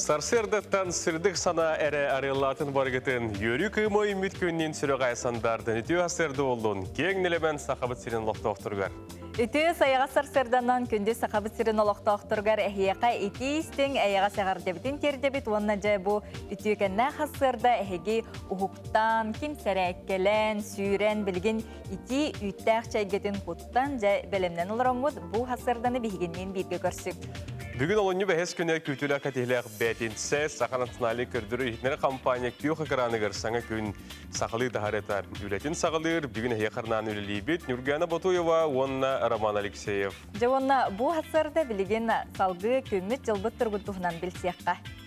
Сарсыардаттан сырдык санаа эрэ арыаллаатын барыгытын, үөрүү кыыма үүммүт күннүүн сүрэх айсандардын үтүө сарсыарда буоллун, киэҥ нэлэмэн Сахабыт сирин олохтоохторугар. Үтүө сайаҕас сарсыарданан күндү Сахабыт сирин олохтоохторугар эһиэхэ итии истиҥ эйэҕэс эҕэрдэбитин тиэрдэбит уонна дьэ бу үтүөкэннээх сарсыарда эһиги уһуктаан, ким сэрээккэлээн, сүүрэн билигин итии үүттээх чэйгитин куттан дьэ бэлэмнэн олороҥҥут бу сарсыарданы биһигинниин бииргэ көрсүҥ. Бүгүн олунньу бэһис күнэ күүтүүлээх кэтиһилээх бээтинсэ Саха национальнай көрдөрөр-иһитиннэрэр компания күөх экраныгар саҥа күн сахалыы таһаарыта үлэтин саҕалыыр. Бүгүн эһиэхэ анаан үлэлиибит Нюргана Ботуева уонна Роман Алексеев. Дьэ уонна бу сарсыарда билигин салгыы күммүт-дьылбыт туругун туһунан билсиэххэ.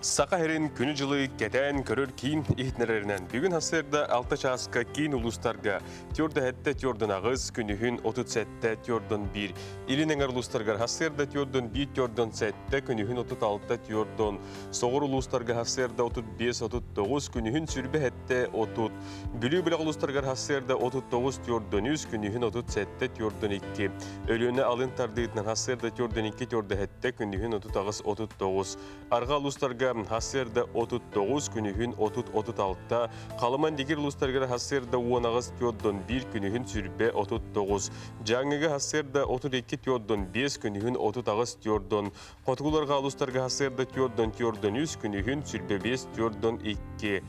Саха сирин күнү-дьылы кэтээн көрөр киин иһитиннэрэринэн бүгүн сарсыарда 6 чааска киин улуустарга Тюрда сэттэ 48, күнүһүн 37 41. Илин эҥэр улуустаргар сарсыарда 41 47, күнүһүн 36 40. Соҕур улуустарга сарсыарда 35 39, күнүһүн 27 30. Бүлүү бөлөх улуустарыгар сарсыарда 39 43, күнүһүн 37 42. Өлүөнэ алын тардыытынан сарсыарда 42 47, күнүһүн 38 39. Арҕаа улуустарга сарсыарда 39, күнүһүн 30-36, Халыман Дигир улуустарыгар сарсыарда 18 41, күнүһүн сүрбэ 39, Дьааҥыга сарсыарда 32 45, күнүһүн 38 40, Хотугуларга улуустарга сарсыарда 44 3, күнүһүн сүрбэ 5 42.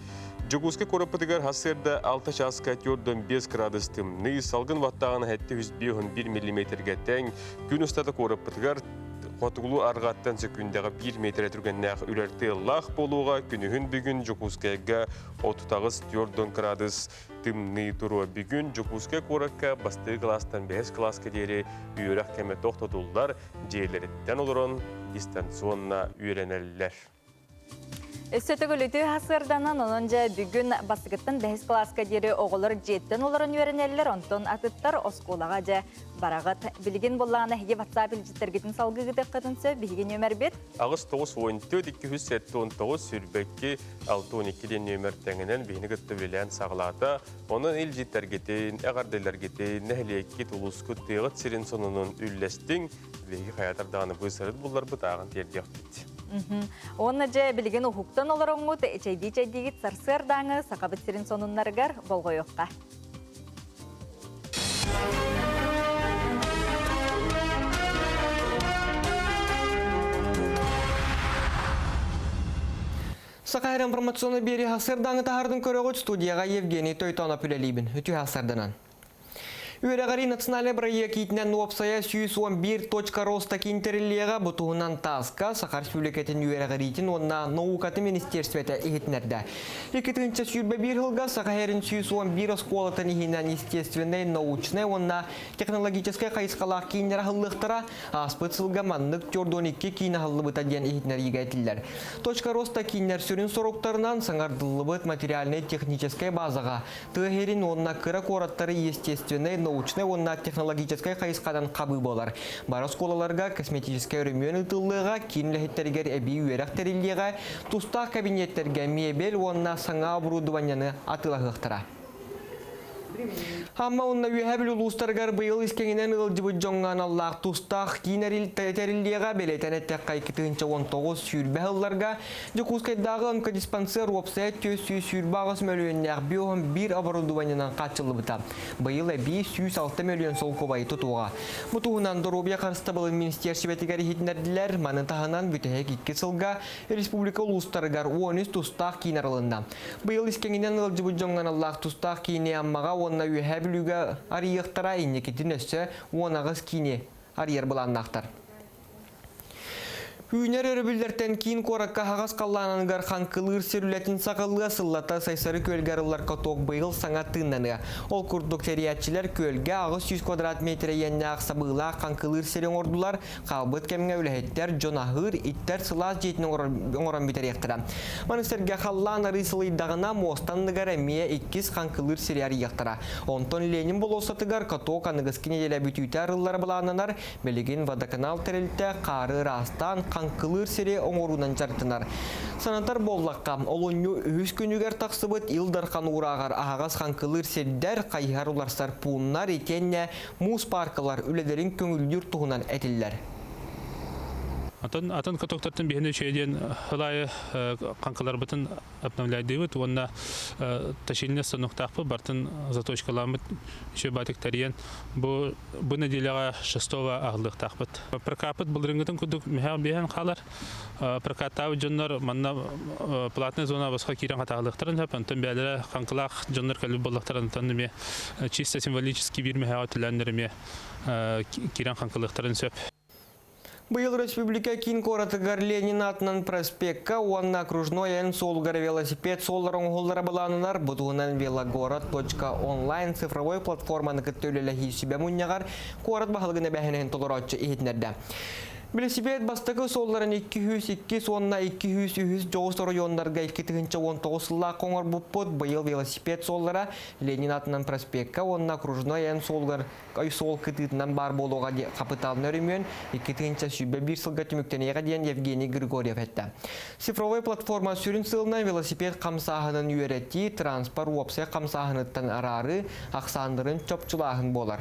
Дьокуускай куораппытыгар сарсыарда 6 чааска 45 градус тымныы, салгын баттааҕын 751 миллиметргэ тэҥ, күн устата куораппытыгар Хотугулуу арҕааттан сөкүүндэҕэ биир миэтэрэ түргэннээх үлэр тыаллаах буолуоҕа. Күнүһүн бүгүн Дьокуускайга 38 градус тымныы туруо. Бүгүн Дьокуускай куоракка бастакы кылаастан бэһис кылааска диэри үөрэх кэмэ тохтотуллар, дьиэлэриттэн олорон дистанционно үөрэнэллэр. Өссө төгүл үтүө сарсыарданан, онон дьэ бүгүн бастакыттан бэһис кылааска диэри оҕолор дьиэттэн олорон үөрэнэллэр, онтон атыттар оскуолаҕа дьэ бараҕыт. Билигин буоллаҕына эһиги WhatsApp илдьиттэргитин салгыыгытыаххытын сөп, биһиги нүөмэрбит 8 9 14 279 22 612 диэн нүөмэр тэҥинэн биһини кытта үлэлээн саҕалаата. Онон илдьиттэргитин, эҕэрдэлэргитин, нэһилиэккит, улуускут тыаҕыт сирин сонунун үллэстиҥ. Биһиги хайатар даҕаны быысарыт булларбыт ааҕан тиэрдиэхпит. Уонна дьэ билигин уһуктан олороҥҥут чэйдии-чэйдиигит сарсыардааҥы Сахабыт сирин сонуннарыгар болҕойуохха. Саха информационный биэри сарсыардааҥы таһаардын көрөҕүт студияҕа Евгений Тойтонов үлэлиибин. Үтүө сарданан. Үөрэҕирии национальнай бырайыак иитинэн уопсайа 111 точка роста киин тэриллиэҕэ. Бу туһунан ТАСС-ка Саха Республикатын үөрэҕириитин уонна наукатын министерствота иһитиннэрдэ. 2021 сылга Саха сирин 111 оскуолатын иһинэн естественнэй, научнай уонна технологическай хайысхалаах кииннэр аһыллыахтара. Ааспыт сылга маннык 42 киин аһыллыбыта диэн иһитиннэриигэ этиллэр. Точка роста кииннэр сүрүн соруктарынан саҥардыллыбыт материальнай-техническэй базаҕа Тыа сирин уонна кыра куораттары естественнэй, научнай уонна технологическай хайысханан хабыы буолар. Бары оскуолаларга косметическай өрөмүөн ыытыллыаҕа, киин үлэһиттэригэр эбии үөрэх тэриллиэҕэ, тустаах кабинеттэргэ мебель уонна саҥа оборудованиены атыылаһыахтара. Амма уонна Үөһээ Бүлүү улуустарыгар быйыл искэҥинэн ыалдьыбыт дьоҥҥо аналлаах тустаах киин тэриллиэҕэ, бэлиэтээн эттэххэ, 2019 сүүрбэ сылларга Дьокуускайдааҕы онкодиспансер уопсайа 428 мөлүйүөннээх 51 оборудованиенан хааччыллыбыта. Быйыл эбии 106 мөлүйүөн солкуобайы тутуоҕа. Бу туһунан доруобуйа харыстабылын министиэрсибэтигэр иһитиннэрдилэр. Маны таһынан бүтэһик икки сылга республика улуустарыгар 13 тустаах киин арылынна. Быйыл искэҥинэн ыалдьыбыт дьоҥҥо аналлаах тустаах киини Аммаҕа уонна Үөһээ Бүлүүгэ арыйыахтара, инникитин өссө 18 киини арыйар былааннаахтар. Үүнэр өрөбүллэртэн киин куоракка аһаҕас халлааныгар хаҥкылыыр сир үлэтин саҕалыа, сыллата Сайсары күөлгэ арыллар каток быйыл саҥа тыыннаныа. Ол курдук тэрийээччилэр күөлгэ 800 квадрат метр иэннээх сабыылаах хаҥкылыыр сири оҥордулар. Хаалбыт кэмҥэ үлэһиттэр дьон аһыыр, иттэр сылаас дьиэтин оҥорон бүтэриэхтэрэ. Маны сэргэ халлаан арыы сылыйдаҕына муоста анныгар эмиэ иккис хаҥкылыыр сири арыйыахтара. Онтон Ленин болуоссатыгар каток аныгыскы нэдиэлэ бүтүүтэ арыллара былааннанар. Билигин водоканал тэрилтэ хаары ыраастаан хаҥкылыыр сири оҥоруунан дьарыктанар. Санатар буоллахха, олунньу үһүс күнүгэр тахсыбыт Ил Дархан уурааҕар аһаҕас хаҥкылыыр сирдэр, хайыһар уларсар пууннар итиэннэ муус пааркалар үлэлэрин көҥүллүүр туһунан этиллэр. Атын атын катоктартан биһини үчүгэй диэн ылайы хаҥкыларбытын обновляйдыыбыт уонна точильня станоктаахпыт бартын заточкаламмыт үчүгэй баатык тэрийэн бу бу нэдиэлэҕэ шестого аһыллыахтаахпыт. Прокаппыт былырыыҥҥытын курдук мөһөөх биэһэн хаалар. Прокаттаабыт дьоннор манна платная зона босхо киирэн хатаалыахтарын сөп. Онтон бэйэлэрэ хаҥкылаах дьоннор кэлбит буоллахтарын онтон эмиэ чисто символически биир мөһөөҕө төлөөннөр эмиэ киирэн хаҥкылыахтарын сөп. Быйыл республика киин куоратыгар Ленин аатынан проспекка уонна окружной айан суолугар велосипед суоллара оҥоһуллара былааннанар. Бу туһунан велогород.онлайн цифровой платформаны кытта үлэлэһии сүбэ мунньаҕар куорат баһылыгын эбээһинэһин толорооччу иһитиннэрдэ. Велосипед бастакы суолларын 202 уонна 203 дьоҕус оройуоннарга 2019 сыллаах оҥорбуппут. Быйыл велосипед суоллара Ленин аатынан проспекка уонна окружной айан суолугар ой суол кытыытынан баар буолуоҕа диэн хапытаалынай өрөмүөн 2021 сылга түмүктэниэҕэ диэн Евгений Григорьев эттэ. Цифровой платформа сүрүн сыалынан велосипед хамсааһынын үөрэтии, транспорт уопсай хамсааһыныттан араарыы, ахсааннарын чопчулааһын буолар.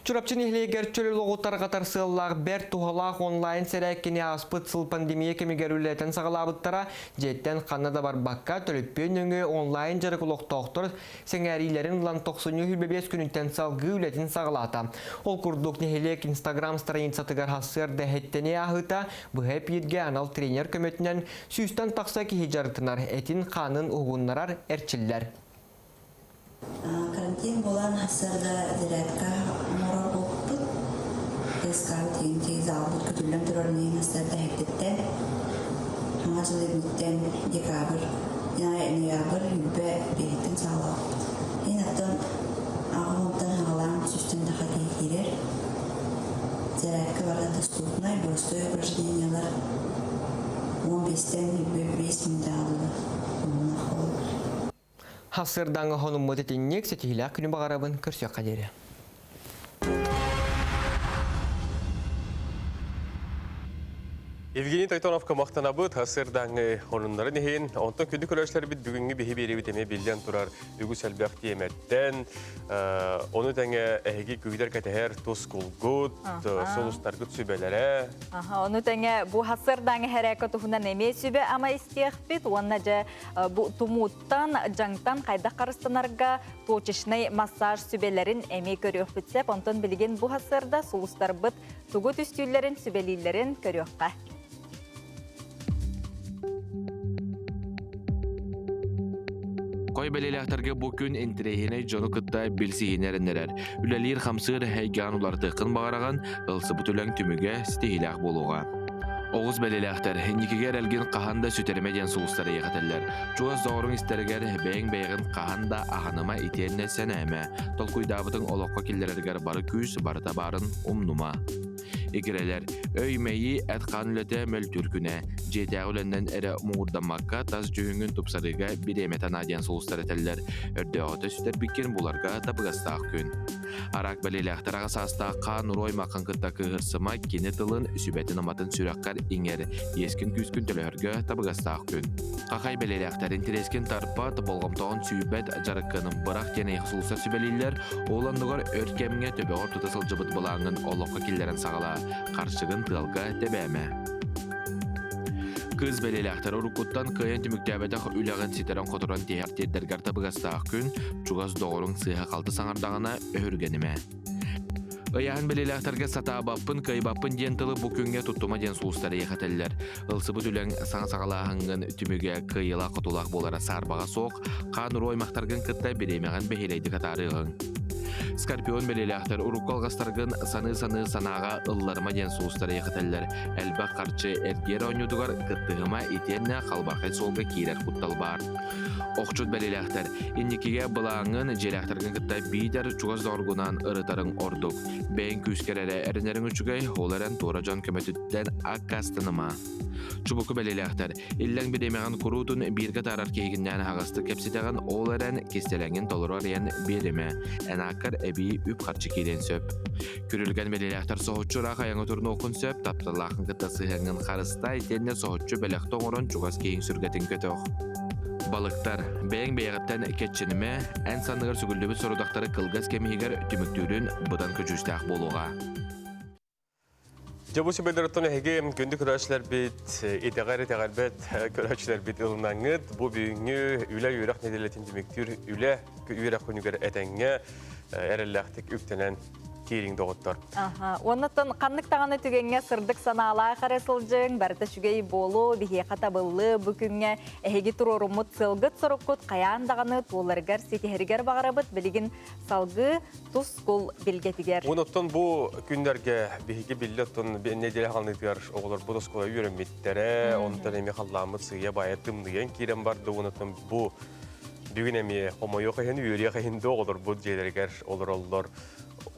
Чурапчы нэһилиэгэр чөл олоҕу тарҕатар сыаллаах бэрт туһалаах онлайн сэрээккини ааспыт сыл пандемия кэмигэр үлэлэтэн саҕалаабыттара. Дьиэттэн ханна да барбакка, төлөппүөн нөҥүө онлайн дьарык олохтоохтор сэҥээриилэрин ылан тохсунньу 25 күнүттэн салгыы үлэтин саҕалаата. Ол курдук нэһилиэк Инстаграм страницатыгар сарсыарда эһэттэни ааһыыта быһа эпииргэ анал тренер көмөтүнэн сүүстэн тахса киһи дьарыктанар, этин-хаанын уһугуннарар, эрчиллэр. Карантин буолан сарсыарда зарядка оҥорор буолбуппут. СК тиийэн залбыт көтүллэн турар иһин сарсыарда эһэттиттэн хаҥас дьыл декабрь ноябрь үүрбэ биэһиттэн саҕалаабыт. Иһин оттон аҕа уонтан аҕалаан сүүстэн таха киһи киирэр. Зарядка барыта доступнай, боростуой упражнениялар 15-тэн 25 мүнүүтэҕэ дылы уһуннах буолар. Хасырдаҥа хонуммут итинник ситиһиилээх күнү баҕарабын көрсүөххэ диэри. Евгений Тойтоновка махтанабыт сырдааҥы хонуннарын иһин. Онтон күндү көрөөччүлэрбит бүгүҥҥү биһи биэриибит эмиэ биллэн турар үгүс элбэх тиэмэттэн, ону тэҥэ эһиги күүтэр кэтэһэр тускулгут, сулустаргыт сүбэлэрэ. Ону тэҥэ бу хасырдааҥы хэрээкэ туһунан эмиэ сүбэ ама истиэхпит уонна дьэ бу тумууттан, дьаҥтан хайдах харыстанарга точечнай массаж сүбэлэрин эмиэ көрүөхпүт сөп. Онтон билигин бу сарсыарда сулустарбыт тугу түстүүллэрин, сүбэлииллэрин көрүөххэ. Кой бэлиэлээхтэргэ бу күн интэриэһинэй дьону кытта билсиһини эрэннэрэр. Үлэлиир-хамсыыр эйгэҕин уларытыаххын баҕараҕын, ылсыбыт үлэҥ түмүгэ ситиһиилээх буолуоҕа. Оҕус бэлиэлээхтэр инникигэ эрэлгин хаһан да сүтэримэ диэн сулустар эйэхэтэллэр. Чугас доҕоруҥ истэригэр бэйэҥ бэйэҕин хаһан да аһыныма итиэннэ сэнээмэ. Толкуйдаабытыҥ олоххо киллэрэргэр бары күүс барыта баарын умнума. Игирэлэр, өй-мэйии эт-хаан үлэтэ мөлтүүр күнэ. Дьиэтээҕи үлэннэн эрэ муҥурдаммакка тас дьүһүҥҥүн тупсарыыга бириэмэ танаа диэн сулустар этэллэр. Өрдөөҕүтэ сүтэрбиккин буларга табыгастаах күн. Араак бэлиэлээхтэр аҕа саастаах хаан уруой маххын кытта кыыһырсыма кини тылын, сүбэтин-аматын сүрэххэр иҥэр, иэскин-күүскүн төлөһөргө табыгастаах күн. Хахай бэлиэлээхтэр интэриэскин тарпат, болҕомтоҕун сүүйбэт дьарыккын бырах диэн эйиэхэ сулустар сүбэлииллэр, ол оннугар өр кэмҥэ төбөҕөр тута сылдьыбыт былааҥҥын олоххо киллэрэн саҕалаа, харчыгын тыалга тэбээмэ. Кыыс бэлиэлээхтэр уруккуттан кыайан түмүктээбэтэх үлэҕин ситэрэн-хоторон тиһэх тиэрдэргэр табыгастаах күн, чугас доҕоруҥ сыыһа-халты саҥардаҕына өһүргэнимэ. Ыйааһын бэлиэлээхтэргэ сатаабаппын, кыайбаппын диэн тылы бу күҥҥэ туттума диэн сулустар эйиэхэ этэллэр. Ылсыбыт үлэҥ саҥа саҕалааһыҥҥын түмүгэ кыайыылаах-хотуулаах буолара саарбаҕа суох, хаан уруу аймахтаргын кытта бириэмэҕин бэһиэлэйдик атаарыаҕыҥ. Скорпион бэлиэлээхтэр урукку алҕастаргын саныы-саныы санааҕа ылларыма диэн сулустар эйэхэтэллэр. Элбэх харчы эргиэр оонньуутугар кыттыһыма итиэннэ халбархай суолга киирэр куттал баар. Охчут бэлиэлээхтэр инникигэ былааҥҥын дьиэлээхтэргин кытта биитэр чугас доҕоргунаан ырытарыҥ ордук. Бэйэҥ күүскэр эрэ эрэнэриҥ үчүгэй, ол эрэн туора дьон көмөтүттэн аккаастаныма. Чубуку бэлиэлээхтэр Иллэҥ бириэмэҕин куруутун бииргэ таарар киһигиннээн аһаҕастык кэпсэтэҕин, ол эрэн кистэлэҥин толору арыйан биэримэ. Эн ааккар эбии үп-харчы киириэн сөп. Күрүлгэн бэлиэлээхтэр соһуччу ыраах айаҥҥа турунуоххун сөп, тапталлааххын кытта сыһыаҥҥын харыстай, итиэннэ соһуччу бэлэхтэ оҥорон чугас киһиҥ сүргэтин көтөх. Балыктар, бэйэҥ бэйэҕиттэн кэччэнимэ, эн санныгар сүгүллүбүт сорудахтары кылгас кэм иһигэр түмүктүүрүн быдан көдьүүстээх буолуоҕа. Дьэ бу сүбэлэриттэн эһиги күндү көрөөччүлэрбит, итэҕэр итэҕэрбэт көрөөччүлэрбит ылынаҥҥыт бу бүгүҥҥү үлэ үөрэх нэдиэлэтин түмүктүүр үлэ үөрэх күнүгэр этэҥҥэ эрэллээхтик үктэнэн киириҥ доҕоттор. Аха, уоннаттан ханнык даҕаны түгэҥҥэ сырдык санаалаах эрэ сылдьыҥ, барыта үчүгэй буолуо, биһиэхэ табыллыы бу күҥҥэ эһиги туруоруммут сыалгыт-соруккут хайаан даҕаны туоларыгар ситиһэригэр баҕарабыт. Билигин салгыы тускул билгэтигэр. Онуттан бу күннэргэ биһиги биллэ оттон нэдиэлэ хаалыныытыгар оҕолорбут оскуола үөрэммиттэрэ, онтон эмиэ халлааммыт сыыйа-баайа тымныйан киирэн барды, онуттан бу бүгүн эмиэ хомойуох иһин, үөрүөх иһин да оҕолорбут дьиэлэригэр олороллор.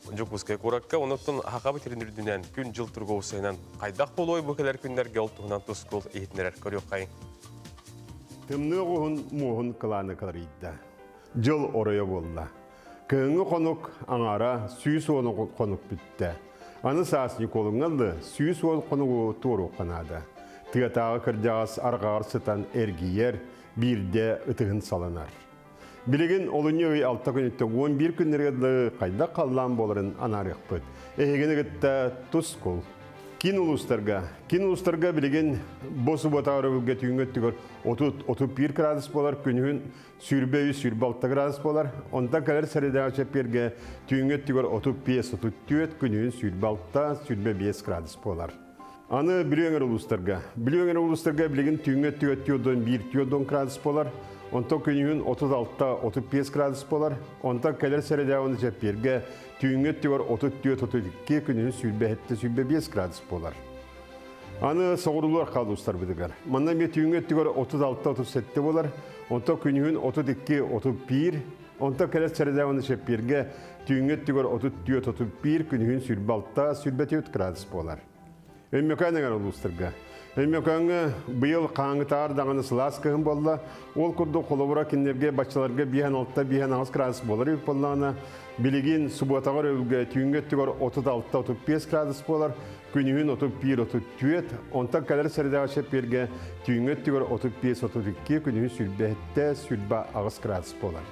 Дьокуускай куоракка, онуттан Хахабыт сирин үрдүнэн күн-дьыл туруга хайдах буолуой бу кэлэр күннэргэ ол туһунан тускул иһитинэрэр көрүөххэйиҥ. Тымныы оҕуһун муоһун кылааны кыларыйда. Дьыл оройо буолла. Кыһыҥҥы хонук аҥаара 110 хонук бүттэ. Аны саас Ньукуолуҥҥа ыллы 110 хонугу туоруохха наада. Тыатааҕы кырдьаҕас арҕаҕар сытан эргийэр, биирдэ ытыһын саланар. Билигин олунньу ый алта күнүттэн 11 күннэргэ дылы хайдах халлаан буоларын анаарыахпыт. Эһигини кытта тускул. Киин улуустарга. Киин улуустарга билигин бу суббота өрөбүлгэ түүҥҥү өттүгэр 30-31 градус буолар, күнүһүн 23-26 градус буолар. Онтон кэлэр сэрэдэҕэ чэппиэргэ түүҥҥү өттүгэр 35-34, күнүһүн 26-25 градус буолар. Аны Бүлүү өҥөр улуустарга. Бүлүү өҥөр улуустарга билигин түүҥҥү өттүгэр 41 градус буолар. Онтон күнүһүн 36-35 градус буолар. Онтон кэлэр сэрэдэҕэ уонна чэппиэргэ түүҥҥү өттүгэр 34-32, күнүһүн 27-25 градус буолар. Аны соҕуруулар хаалуустарбытыгар. Манна эмиэ түүҥҥү өттүгэр 36-37 буолар, онтон күнүһүн 32-31, онтон кэлэр сэрэдэҕэ уонна чэппиэргэ түүҥҥү өттүгэр 34-31, күнүһүн 26-24 градус буолар. Өймөкөөн эҥэр улуустарга. Өймөкөөҥҥө быйыл хааңытаар даҕаны сылаас кыһын буолла. Ол курдук холобура кинилэргэ баччаларга 56-58 градус буолар эбит буоллаҕына, билигин субуотаҕа өрөбүлгэ түүҥҥү өттүгэр 36-35 градус буолар, күнүһүн 31-34, онтон кэлэр сэрэдэҕэ чэппиэргэ түүҥҥү өттүгэр 35-32, күнүһүн 27-28 градус буолар.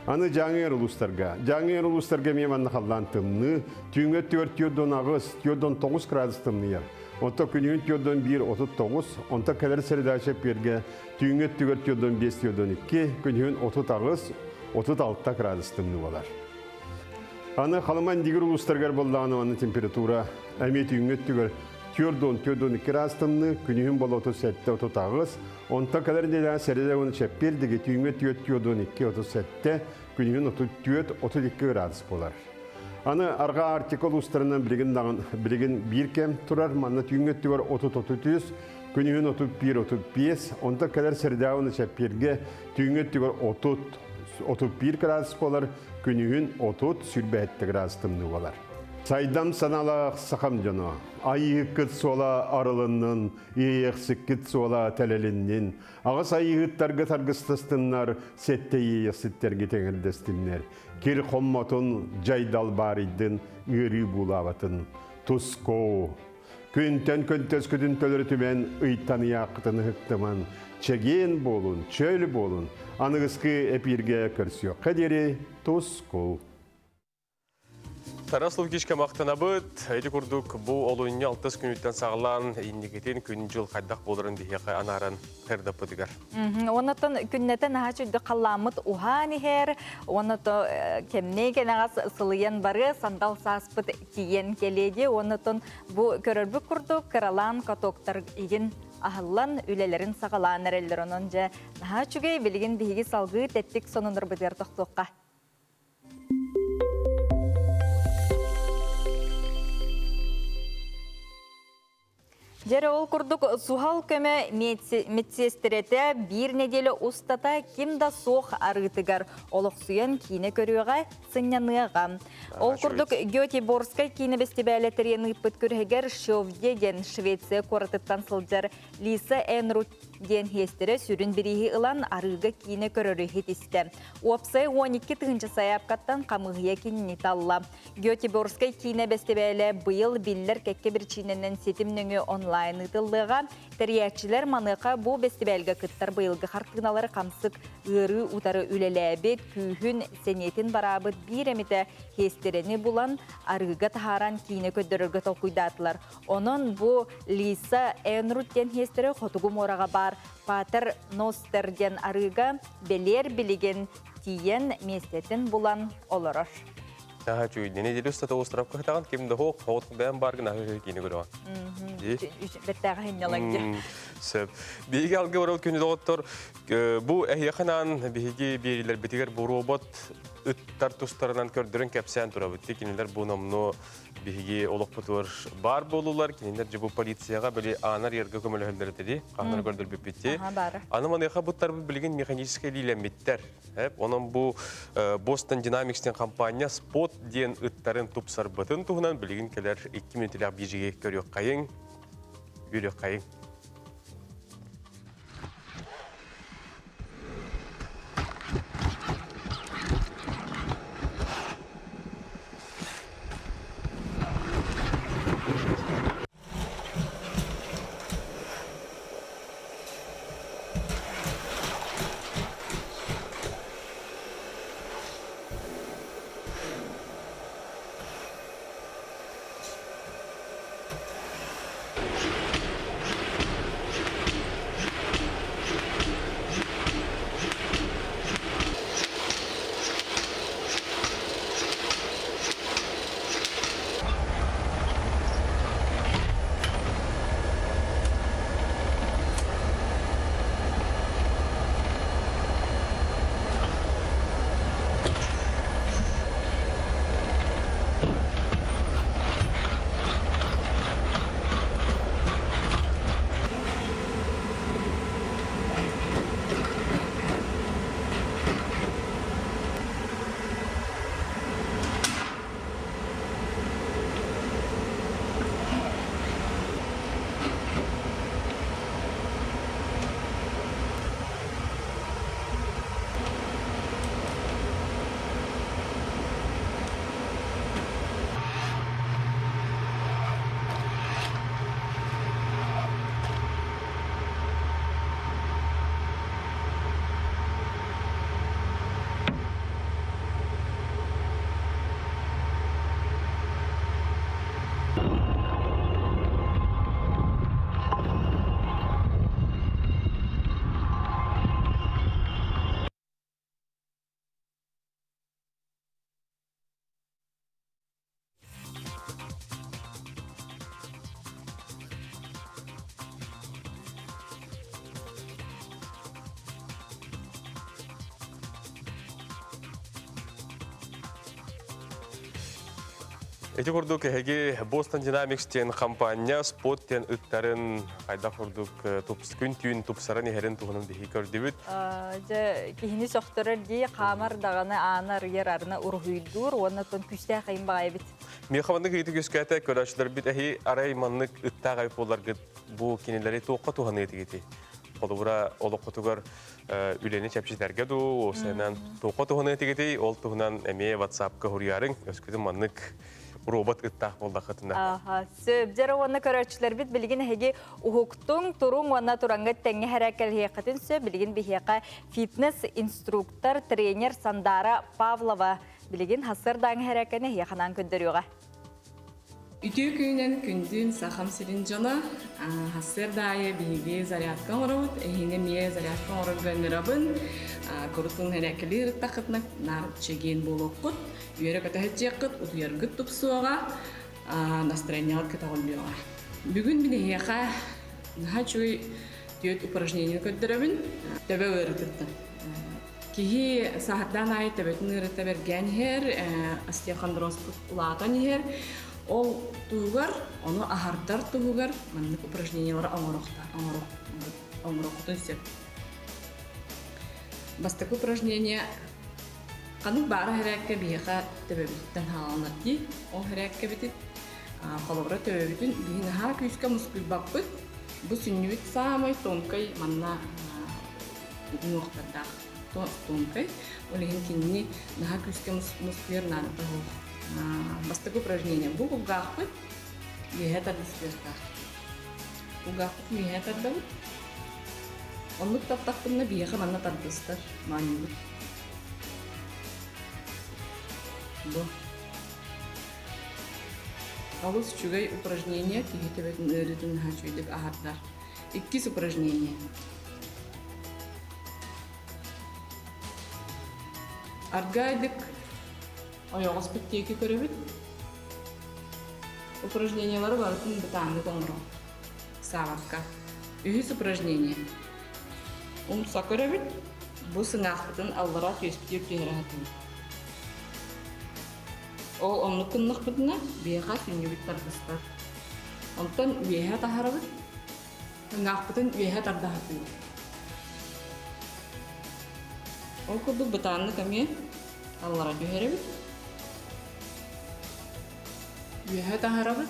Аны Дьааҥы улуустарга. Дьааҥы улуустарга эмиэ манна халлаан тымныы. Түүҥҥү өттүгэр 48, 49 градус тымныйар. Онтон күнүһүн 41, 39, онтон кэлэр сэрэдээччи эппиэргэ түүҥҥү өттүгэр 45, 42, күнүһүн 38, 36 градус тымныы буолар. Аны Халыма Индигир улуустарыгар буоллаҕына манна температура эмиэ түүҥҥү өттүгэр 44 градус тымныы, күнүһүн буола 37, 38, Онтон кэлэр нэдиэлэҕэ сэрэдэ уонна чэппиэр диги түүҥҥү 4 42 37, күнүһүн 34 32 градус буолар. Аны арҕаа Арктика улуустарынан билигин даҕан билигин биир кэм турар. Манна түүҥҥү өттүгэр 30-33, күнүһүн 31-35, онтон кэлэр сэрэдэҕэ уонна чэппиэргэ түүҥҥү өттүгэр 30 31 градус буолар, күнүһүн 30 27 градус тымныы буолар. Сайдам санаалаах сахам дьоно, айыыккыт суола арылыннын, Иэйэхсиккит суола тэлэлиннин, аҕыс айыыһыттарга таргыстастыннар, сэттэ иэйэхситтэргит эҥэрдэстиннэр, кир хоммотун, дьай далбаарыйдын, ыарыы буулаабатын. Тускоо! Күнтэн көнтөскүтүн төлөрүтүмэн, ыйтан ыйааххытын ыһыктыман, чэгиэн буолун, чөл буолун, аныгыскы эпииргэ көрсүөххэ диэри тускул! Тарас Лукичка махтанабыт. Ити курдук бу олунньу алтыс күнүттэн саҕалаан инникитин күн-дьыл хайдах буоларын биһиэхэ анааран сырдаппытыгар. Оннотон күннэтэ наһаа чүйдүк халлааммыт уһаан иһэр, онното кэмнэй кэнэҕэс сылыйан барыа, сандал сааспыт тиийэн кэлиэ дии. Оннотон бу көрөрбүт курдук кыралаан катоктар игин аһыллан үлэлэрин саҕалаан эрэллэр. Онон дьэ наһаа үчүгэй билигин биһиги салгыы тэттик сонуннарбытыгар тохтуохха. Дьэрэ ол курдук суһал көмө медсиэстэрэтэ биир нэдиэлэ устата ким да суох арыытыгар олохсуйан киинэ көрүөҕэ, сынньаныаҕа. Ол курдук Гетеборскай киинэ бэстибээлэ тэрийэн ыыппыт күрэһигэр Шövде диэн Швеция куоратыттан сылдьар Лиса Энрут диэн хиэстэрэ сүрүн бирииһи ылан арыыга киинэ көрөрү иһитистэ. Уопсай 12 тыһыынча сайаапкаттан хамыыһыйа кинини талла. Гетеборскай киинэ бэстибээлэ быйыл биллэр кэккэ биричиинэнэн ситим нөҥүө онлайн. онлайн ыытыллыаҕа. Тэрийээччилэр маныаха бу бэстибээлгэ кыттар быйылгы хартыыналары хамсык ыарыы утары үлэлээбит, күүһүн, сэниэтин бараабыт биир эмитэ хиэстэрэни булан, арыыга таһааран киинэ көрдөрөргө толкуйдаатылар. Онон бу Лиса Энрут диэн хиэстэри Хотугу муораҕа баар Патер Ностер диэн арыыга бэлиэр билигин тиийэн миэстэтин булан олорор. Аха чуй, неделю устата островка хатаҕын ким да хоох, хоот бэйэм баргын аһы киини көрөҕөн. Бэртээҕи хинняланге. Сөп. Биһиги алгы барыл күнү доҕоттор, бу эһиэхэ биһиги биэрилэрбитигэр бу робот ыттар тустарынан көрдөрөн кэпсээн турабыт. Кинилэр бу номну биһиги олохпутугар баар буолулар, кинилэр же бу полицияга били аанар ерге көмөлөһөллөр этили, хаһнар көрдөрбүппүтти. Аны маныаха буттарбыт билигин механическай лиилэммиттэр. Онон бу Boston Dynamics диэн компания Spot диэн ыттарын тупсарбытын туһунан билигин кэлэр 2 мүнөтүлээх биижиги көрүөххэйиҥ, үөрүөххэйиҥ. Ити курдук эһиги Boston Dynamics диэн компания спот диэн ыттарын хайдах курдук күн түүн тупсаран иһэрин туһунан биһиги көрдүбүт. Дьэ, киһини сөхтөрөр дии, хаамар даҕаны ааны арыйар арына уруһуйдуур уонна тон күүстээх айым баҕайбыт. Миэхэ маннык ыйытык үөскээтэ, көрөөччүлэрбит эһи арай маннык ыттаах айып буоларгыт бу кинилэри туохха туһаныа этигити? Холобура, олоххутугар үлэни чэпчэтэргэ дуу, уопсайынан туохха туһаныа этигитий? Ол туһунан эмиэ WhatsApp-ка суруйаарыҥ, өскөтүн маннык робот ыттаах буоллаххытына. Аха, сөп. Дьэ, уонна көрөөччүлэрбит билигин эһиги уһуктуҥ, туруҥ уонна тураҥҥыт тэҥҥэ хэрээккэлэһиэххитин сөп. Билигин биһиэхэ фитнес-инструктор, тренер Сандара Павлова билигин хассардааҥы хэрээккэни эһиэхэ анаан көрдөрүөҕэ. Үтүө күнүнэн күндүн Сахам сирин дьоно. Сарсыарда аайы биһиги зарядка оҥоробут. Эһиини эмиэ зарядка оҥорорго ыҥырабын. Курутун эрээккэлии ырыттаххытына наар чэгиэн буолуоххут. Үөрэ-көтө сылдьыаххыт, утуйаргыт тупсуоҕа, настроениеҕыт көтөҕүллүөҕэ. Бүгүн мин эһиэхэ наһаа үчүгэй түөрт упражнение көрдөрөбүн. Төбө ыарыытыттан. Киһи саһардаан аайы төбөтүн ыарыта бэргээн иһэр, остеохондрозпут улаатан иһэр. Ол туһугар, ону аһардар туһугар маннык упражнениелары оҥоруоххутун сөп. Бастакы упражнение ханнык баара хэрээккэ биһиэхэ төбөбүтүттэн хааланар дии. Ол хэрээккэбитин холобура төбөбүтүн биһи наһаа күүскэ мускуйбаппыт. Бу сүнньүбүт саамай тонкай манна уҥуохтардаах тонкай. Ол иһин кинини наһаа күүскэ мускуйар наадата суох. Бастакы упражнение бу кулгаахпыт үөһэ тардыстыахтаах. Кулгаахпытын үөһэ тардабыт. Оннук тартахпытына биһиэхэ манна тардыстар, моонньуубут. Бу. Олус үчүгэй упражнение киһи төбөтүн ыарыытын наһаа үчүгэйдик аһардар. Иккис упражнение. Аргайдык ойоҕоспут диэки көрөбүт. Упражнениелары барытын бытааннык оҥорон. Саабакка. Үһүс упражнение. Умса көрөбүт. Бу сыҥаахпытын аллара түөспүтүгэр түһэрэ сатыыбыт. Ол оннук гыннахпытына, биһиэхэ сүнньүбүт тардыстар. Онтон үөһэ таһарабыт. Ыҥаахпытын үөһэ тарда сатыыбыт. Ол курдук бытааннык эмиэ аллара түһэрэбит. Үөһэ таһарабыт.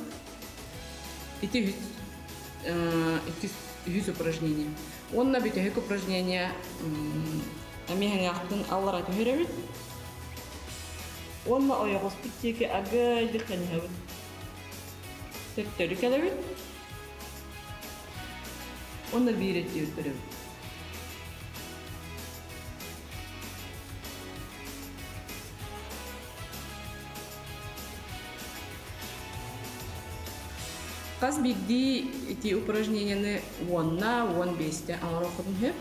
Ити үһүс, иккис, үһүс упражнение. Уонна бүтэһик упражнение эмиэ ыҥаахпытын аллара түһэрэбит. Уонна ойоҕоспут диэки аргыайдык ханньыһабыт. Төттөрү кэлэбит. Уонна биир өттүгэр көрөбүт. Хас биирдии ити упражнениены уонна 15-те оҥоруоххутун сөп.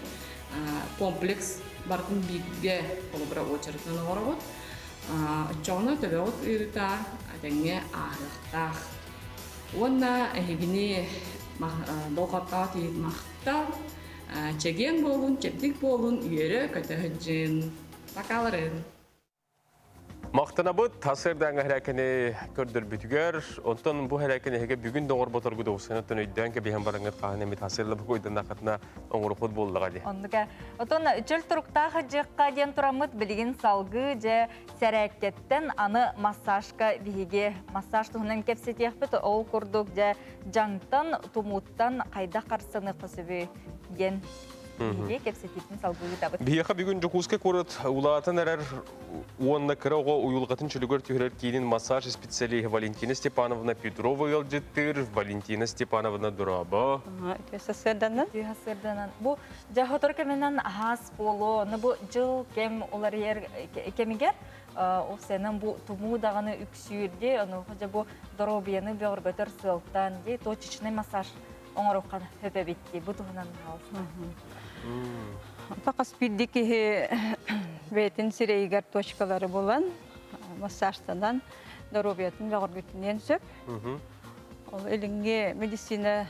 Комплекс барытын бииргэ холобура уочаратынан оҥоробут. Оччоҕуна төбөҕүт ыарыыта этэҥҥэ ааһыахтаах. Уонна эһигини болҕомтоҕо тиийин махтал, чэгиэн буолун, чэбдик буолун, үөрэ-көтө сылдьын. Пока-ларын! Махтанабыт сарсыардааҥҥы һэрээкэни көрдөрбүтүгэр, онтон бу һэрээкэни эһиги бүгүн да оҥорботоргут оҕусанаттан өйдөөн кэбиһэн бараҥҥыт хаһан эмит хасыалла букуйданнаххытына оҥороххут буоллаҕа дии. Оннука. Отон чөл туруктаах дьыахха диэн тураммыт билигин салгыы дьэ сэрээккэттэн аны массажка биһиги массаж туһунан кэпсэтиэхпит. Ол курдук дьэ дьаҥтан, тумууттан хайдах харсаныахха сөбүй диэн биһиги кэпсэтиитин салгыы ыытабыт. Биһиэхэ бүгүн Дьокуускай куорат улаатан эрэр уонна кыра оҕо уйулҕатын чөлүгэр түһэрэр киинин массаж специалиһа Валентина Степановна Петрова ыалдьыттыыр. Валентина Степановна дорообо. Үтүө сарсыарданан. Үтүө сарсыарданан. Бу дьэ сотору кэминэн аһаас буолуо, ону бу дьыл кэм уларыйар кэмигэр ол сэнэн бу тумуу даҕаны үксүүр дии, ону дьэ бу доруобуйаны бөҕөргөтөр сыалтан дии точечный массаж оҥоруохха сөп эбит дии бу туһунан пожалуйста. Хас биирдии киһи бэйэтин сирэйигэр точкалары булан массажтанан доруобуйатын бөҕөргүтүнүөн сөп. Ол илиҥҥи медицина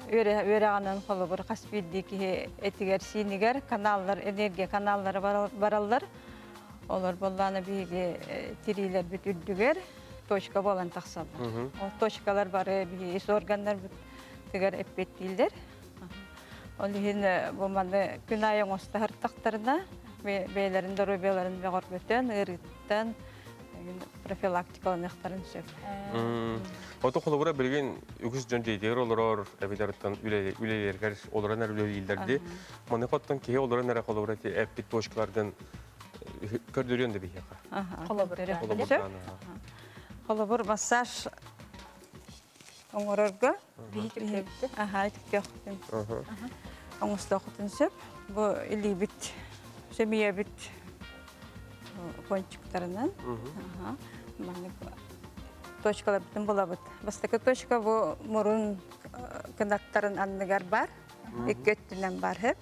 үөрэҕинэн холобур хас биирдии киһи этигэр-сиинигэр каналлар, энергия каналлара бараллар. Олор буоллаҕына биһиги тириилэрбит үрдүгэр точка буолан тахсаллар. Ол точкалар бары биһиги ис органнарбытыгар эппиэттииллэр. Ол иһин бу маны күн аайы оҥосто тахтарына бэйэлэрин доруобуйаларын бөҕөргөтөн, ыарыыттан профилактикаланыахтарын сөп. Ото холобура билигин үгүс дьон дьиэтигэр олорор, эбэтэр үлэлэригэр олорон эрэ үлэлииллэр дии. Маны оттон киһи олорон эрэ холобура эппит точкаларгын көрдөрүөн да биһиэхэ. Холобур. Холобур массаж оҥорорго аха түктүөхпүтүн оҥостуохпутун сөп. Бу илиибит, сөмүйэбит кончиктарынан маннык точкаларбытын булабыт. Бастакы точка бу мурун кынаттарын анныгар бар, икки өттүнэн бар сөп.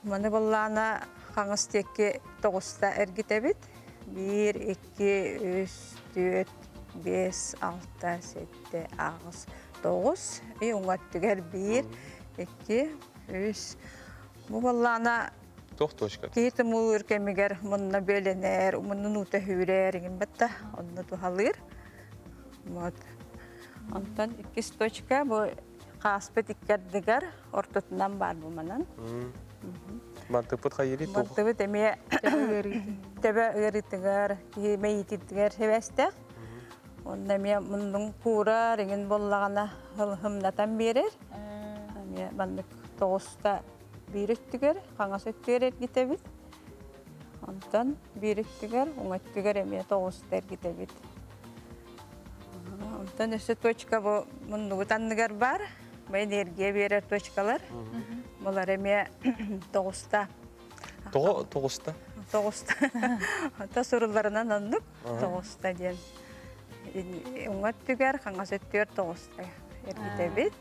Маны буллаана хаҥас диэки тоҕуста эргитэбит. Биир, икки, үс, түөрт, биэс, алта, сэттэ, аҕыс, тоҕус. И уҥа өттүгэр биир, икки, үс. Бу буоллаана Туох точка? Киһи тымыыр кэмигэр мунна бүөлэнэр, муннун уута сүүрэр иҥин батта, онно туһалыыр. Вот. Онтон иккис точка бу хааспыт икки ардыгар ортотунан баар бу манан. Мантыппыт хайыри туох? Мантыбыт эмиэ төбө ыарыытыгар, киһи мэйиитигэр сибээстээх. Онно эмиэ муннун куурар, иҥин буоллаҕына хымнатан биэрэр. Эмиэ маннык тоҕуста биир өттүгэр, хаҥас өттүгэр эргитэбит. Онтон биир өттүгэр, уҥа өттүгэр эмиэ тоҕуста эргитэбит. Онтон өссө точка бу муннубут анныгар баар. Энергия берер точкалар. Булар эме тоғуста. Тоҕо тоҕуста? Тоғуста. Та сурулларынан оннук тоғуста диэн. Уҥа өттүгэр, хаҥас өттүгэр тоғуста эргитэбит.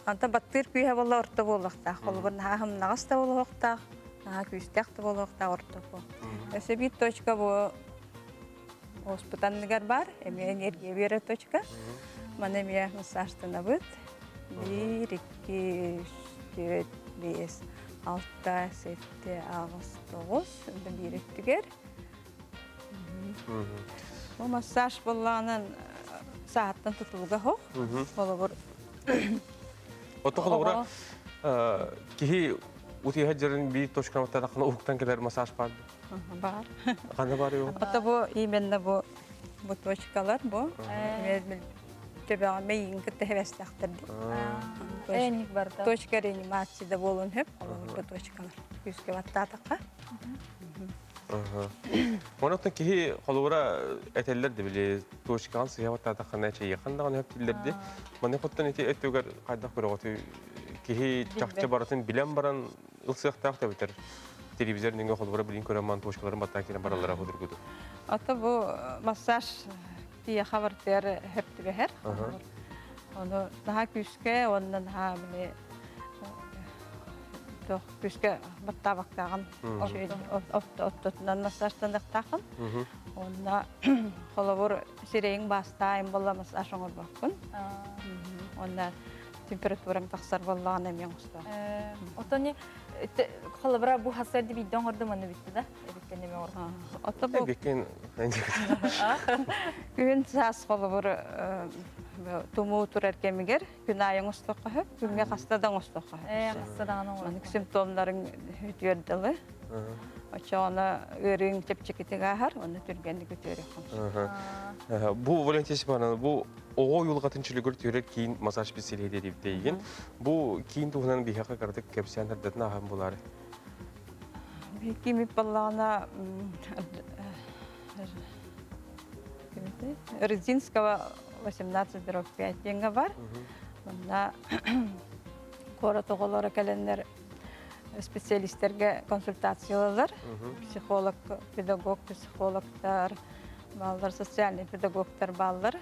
Антон баттыыр күүһэ буолла орто буолуохтаах. Холобур, наһаа хымнаҕас да буолуохтаах, наһаа күүстээх да буолуохтаах орто бу. Өссө биир точка бу оспутанныгар бар, эмиэ энергия биэрэр точка. Маны эмиэ массажтанабыт. Биир, икки, үс, түөрт, биэс, алта, сэттэ, аҕыс, тоҕус, биир өттүгэр. Бу массаж буоллаҕынан сааттан тутулуга суох. Холобур, Ото холобура киһи утуйа дьарын биир точканы тахна уһуктан кэлэр массаж бар. Бар. Ханна бар юу? Ото бу именно бу бу точкалар бу төбөҕө мэйиин кытта хэвэстэхтэр Эник барда. Точка реанимации да буолун хөп, холобур бу точкалар. Күүскэ баттаатахха. Онон киһи холобура этэллэр да били точкаҕын сыһа баттаатаххына эчэйиэххин даҕаны хөп дииллэрди. Манна хоттон ити өттүгэр хайдах көрөҕүтүй киһи чахчы барытын билэн баран ылсыахтаах да битэр телевизор нөҥүө холобура билин көрөн ман точкаларын баттаан киирэн бараллара худургуду. Ата бу массаж тиэхэ бартыар хөп түбэһэр. Ону наһаа күүскэ уонна наһаа били туох күүскэ баттаабактааҕын оттотунан массажтаныахтааххын. Онно холобур сирэйиҥ баастаайын буолла массаж оҥорбоккун. Онно температураң тахсар буоллаҕына эмиэ оҥостуох. Отони холобура бу хасар биирдэ оҥордум аны бүтті да эбиккен эме оҥордум. Ото бу Эбиккен күһүн саас холобур тумуу турар кэмигэр күн аайы оҥостуохха сөп, күҥҥэ хаста да оҥостуохха сөп. Ээ, хаста даҕаны оҥорор. Маннык симптомнарыҥ үтүөр дылы. Оччоҕуна ыарыыҥ чэпчэкитик ааһар, уонна түргэнник үтүөрүөххүн сөп. Бу Валентина Степановна, бу оҕо уйулҕатын чөлүгэр түһэрэр киин массаж специалиһэ диэбиттейгин. Бу киин туһунан биһиэхэ кыратык кэпсээн сырдатан ааһан булаары. Кимит баллаҕына Рыдзинского 18 дробь 5 диэҥҥэ бар. Манна куорат оҕолоро кэлэннэр специалистэргэ консультация ылаллар. Психолог, педагог, психологтар бааллар, социальный педагогтар бааллар.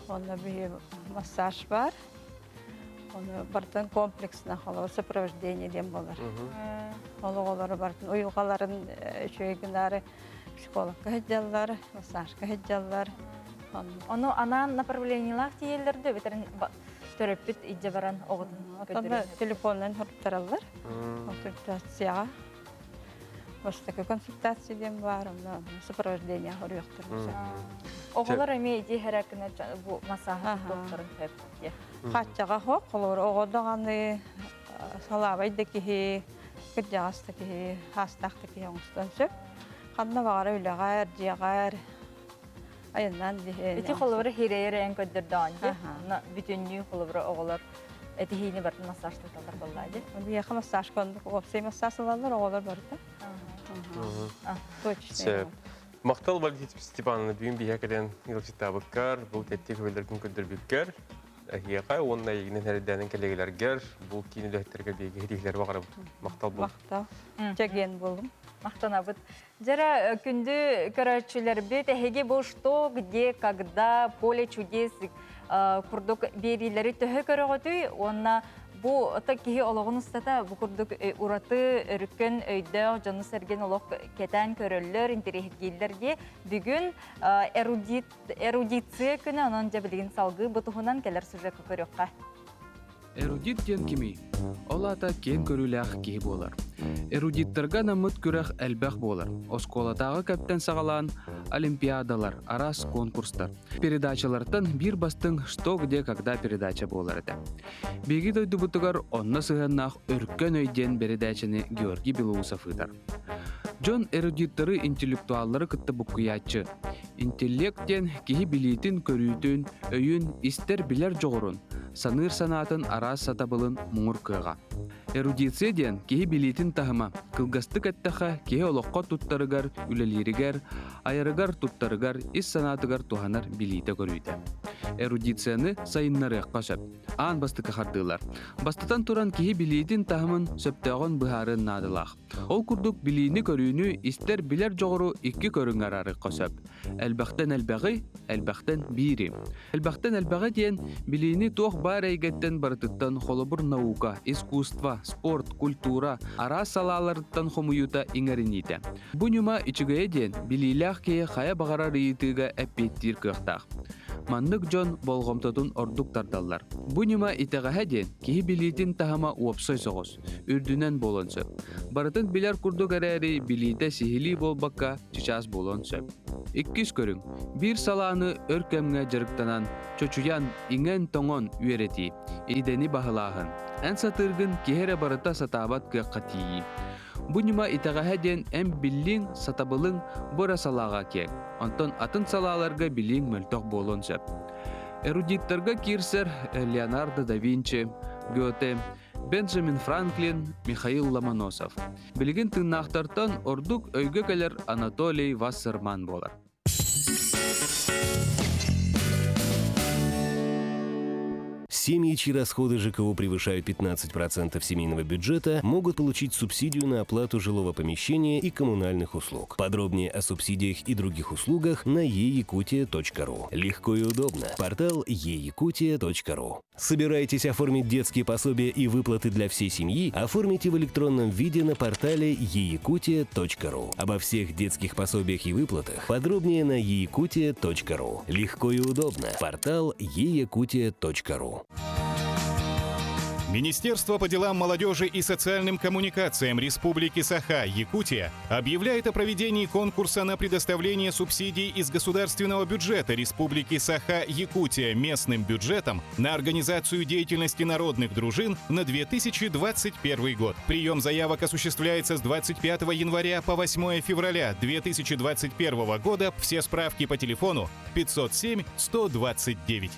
Онно биһи массаж бар. Ону бартан комплексно холобур сопровождение диэн буолар. Ол оҕолору бартын уйулҕаларын үчүгэй гынаары психологка сылдьаллар, массажка сылдьаллар. Ону анаан направлениелаах тиийэллэр эбэтэр төрөппүт илдьэ баран оҕотун Оттон телефонунан хоруттараллар. Консультацияҕа. Бастакы консультация диэн баар, онно сопровождение хоруйахтар. Оҕолор эмиэ ити хэракына бу массааһы тутуохтарын сөп. Хааччаҕа хоп, холобур оҕо даҕаны салаабай да киһи, кырдьаҕас да киһи, хаастаах да киһи оҥостон сөп. Ханна баҕара үлэҕэр, дьиэҕэр айаннаан диһэ. Ити холобура хирэйэр эйэн көрдөрдөҕүн дии. Бүтүннүү холобура оҕолор этиһиини бартын массаж туталлар буоллаа дии. Биһиэхэ массаж оннук уопсай массаж ылаллар оҕолор барыта. Точно. Махтал Валентина Степановна бүгүн биһиэхэ кэлэн ыалдьыттаабыккар, бу тэттик көбөлөргүн көрдөрбүккэр, эһиэхэ уонна эйигинэн эрэйдээнэн кэлэгэлэргэр, бу киин үлэһиттэргэ биһиги иһитиилэр баҕарабыт. Махтал буолун. Махтал. Чэгиэн буолуҥ. Махтанабыт. Дьэрэ, күндү көрөөччүлэрбит, эһиги бу что, где, когда, поле чудес курдук биэриилэри төһө көрөҕүтүй уонна бу киһи олоҕун устата бу курдук ураты өрүккөн өйдөөх дьону-сэргэни олох кэтээн көрөллөр, интэриэһиргииллэр дии. Бүгүн эрудит, эрудиция күнэ, онон дьэ билигин салгыы бу туһунан кэлэр сюжекка көрүөххэ. Эрудит диэн кимий? Ол аата киэҥ көрүүлээх киһи буолар. Эрудиттарга анаммыт күрэх элбэх буолар. Оскуолатааҕы кэптэн саҕалаан олимпиадалар, араас конкурстар. Передачалартан биир бастыҥ «Что, где, когда» передача буолар этэ. Биһиги дойдубутугар онно сыһыаннаах Өркөн өй диэн бэрэдээчэни Георгий Белоусов ыытар. Дьон эрудиттары интеллектуаллары кытта буккуйааччы. Интеллект диэн киһи билиитин-көрүүтүн, өйүн, истэр-билэр дьоҕурун, саныыр санаатын араас сатабылын муҥур кыаҕа. Эрудиция диэн киһи билиитин таһыма, кылгастык эттэххэ, киһи олоххо туттарыгар, үлэлииригэр, айарыгар, туттарыгар, ис санаатыгар туһанар билиитэ-көрүүтэ. Эрудицияны сайыннарыахха сөп. Аан бастакы хардыылар. Бастатан туран киһи билиитин таһымын сөптөөҕүн быһаарыан наадалаах. Ол курдук билиини-көрүүнү истэр билэр дьоҕуру икки көрүҥ араарыахха сөп. Элбэхтэн элбэҕи, элбэхтэн биири. Элбэхтэн элбэҕи диэн билиини туох баар эйгэттэн барытыттан холобур наука, искусство, спорт, культура араас салааларыттан хомуйуута иҥэриниитэ. Бу ньыма үчүгэйэ диэн билиилээх киһи хайа баҕарар ыйытыыга эппиэттиир кыахтаах. Маннык дьон болҕомтотун ордук тардаллар. Бу ньыма итэҕэһэ диэн киһи билиитин таһыма уопсай соҕус, үрдүнэн буолуон сөп. Барытын билэр курдук эрээри билиитэ сиһилии буолбакка чычаас буолуон сөп. Иккис көрүҥ. Биир салааны өр кэмҥэ дьарыктанан, чочуйан, иҥэн-тоҥон үөрэтии, идэни баһылааһын. Эн сатыыргын киһи эрэ барыта сатаабат кыахха тиийии. Бу ньыма итэҕэһэ диэн эн биллиҥ, сатабылыҥ бу эрэ салааҕа киэҥ, онтон атын салааларга билииҥ мөлтөх буолуон сөп. Эрудиттарга киирсэр Леонардо да Винчи, Гёте, Бенджамин Франклин, Михаил Ломоносов. Билигин тыыннаахтартан ордук өйгө кэлэр Анатолий Вассерман буолар. Семьи, чьи расходы ЖКУ превышают 15% семейного бюджета, могут получить субсидию на оплату жилого помещения и коммунальных услуг. Подробнее о субсидиях и других услугах на eyakutia.ru. Легко и удобно. Портал eyakutia.ru. Собираетесь оформить детские пособия и выплаты для всей семьи? Оформите в электронном виде на портале eyakutia.ru. Обо всех детских пособиях и выплатах подробнее на eyakutia.ru. Легко и удобно. Портал eyakutia.ru. Министерство по делам молодежи и социальным коммуникациям Республики Саха, Якутия, объявляет о проведении конкурса на предоставление субсидий из государственного бюджета Республики Саха, Якутия местным бюджетом на организацию деятельности народных дружин на 2021 год. Прием заявок осуществляется с 25 января по 8 февраля 2021 года. Все справки по телефону 507 129.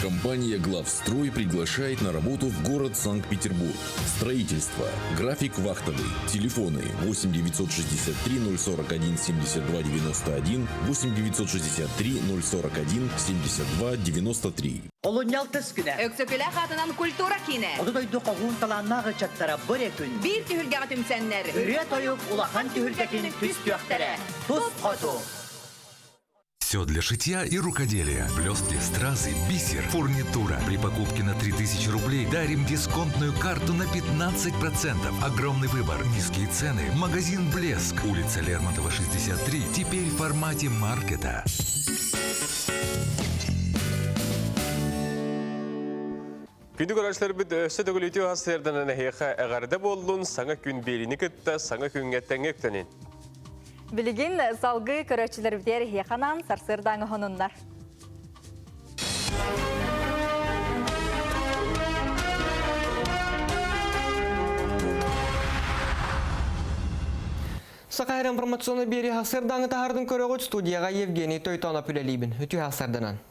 Компания «Главстрой» приглашает на работу в город Санкт-Петербург. Строительство. График вахтовый. Телефоны 8 963 041 72 91, 8 963 041 72 93. Олунньу алтыс күнэ. Өксөкүлээх аатынан культура киинэ. Хоту дойду хоһуун талааннаах ыччаттара бу эрэ күн. Биир түһүлгэҕэ түмсэннэр. Ырыа-тойук улахан түһүлгэтин түстүөхтэрэ. Тус хоту. Все для шитья и рукоделия. Блестки, стразы, бисер, фурнитура. При покупке на 3000 рублей дарим дисконтную карту на 15%. Огромный выбор, низкие цены. Магазин «Блеск». Улица Лермонтова, 63. Теперь в формате маркета. Күндү көрөөччүлэрбит өссө төгүл үтүө сарсыарданан эһиэхэ эҕэрдэ буоллун, саҥа күн биэриини кытта саҥа күҥҥэ тэҥҥэ үктэнин. Билигин салгыы көрөөччүлэрбитигэр эһиэхэ анаан сарсыардааҥы хонуннар. Саха информационный биэри сарсыардааҥы таһардын көрөҕүт студияға Евгений Тойтонов үлэлиибин. Үтүө сарданан.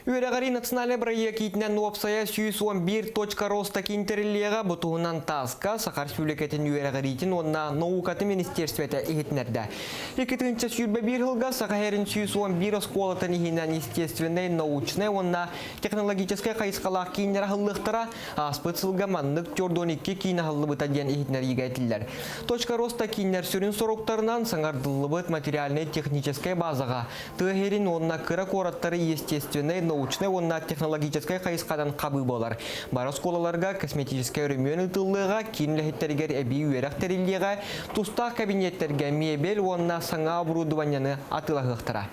Үөрэҕирии национальнай бырайыак иитинэн уопсайа 111 точка роста киин тэриллиэҕэ бу туһунан ТАСС-ка Саха Республикатын үөрэҕириитин уонна наукатын министиэристибэтэ иһитиннэрдэ. 2021 сылга Саха Сирин 111 оскуолатын иһинэн естественнэй, научнай уонна технологическай хайысхалаах кииннэр аһыллыахтара. Ааспыт сылга маннык 42 киин аһыллыбыта диэн иһитиннэриигэ этиллэр. Точка роста кииннэр сүрүн соруктарынан саҥардыллыбыт материальнай-техническэй базаҕа Тыа сирин уонна кыра куораттары естественнэй, научнай уонна технологическай хайысханан хабыы буолар. Бары оскуолаларга косметическай өрөмүөн ыытыллыаҕа, киин үлэһиттэригэр эбии үөрэх тэриллиэҕэ, тустаах кабинеттэргэ мебель уонна саҥа оборудованиены атыылаһыахтара.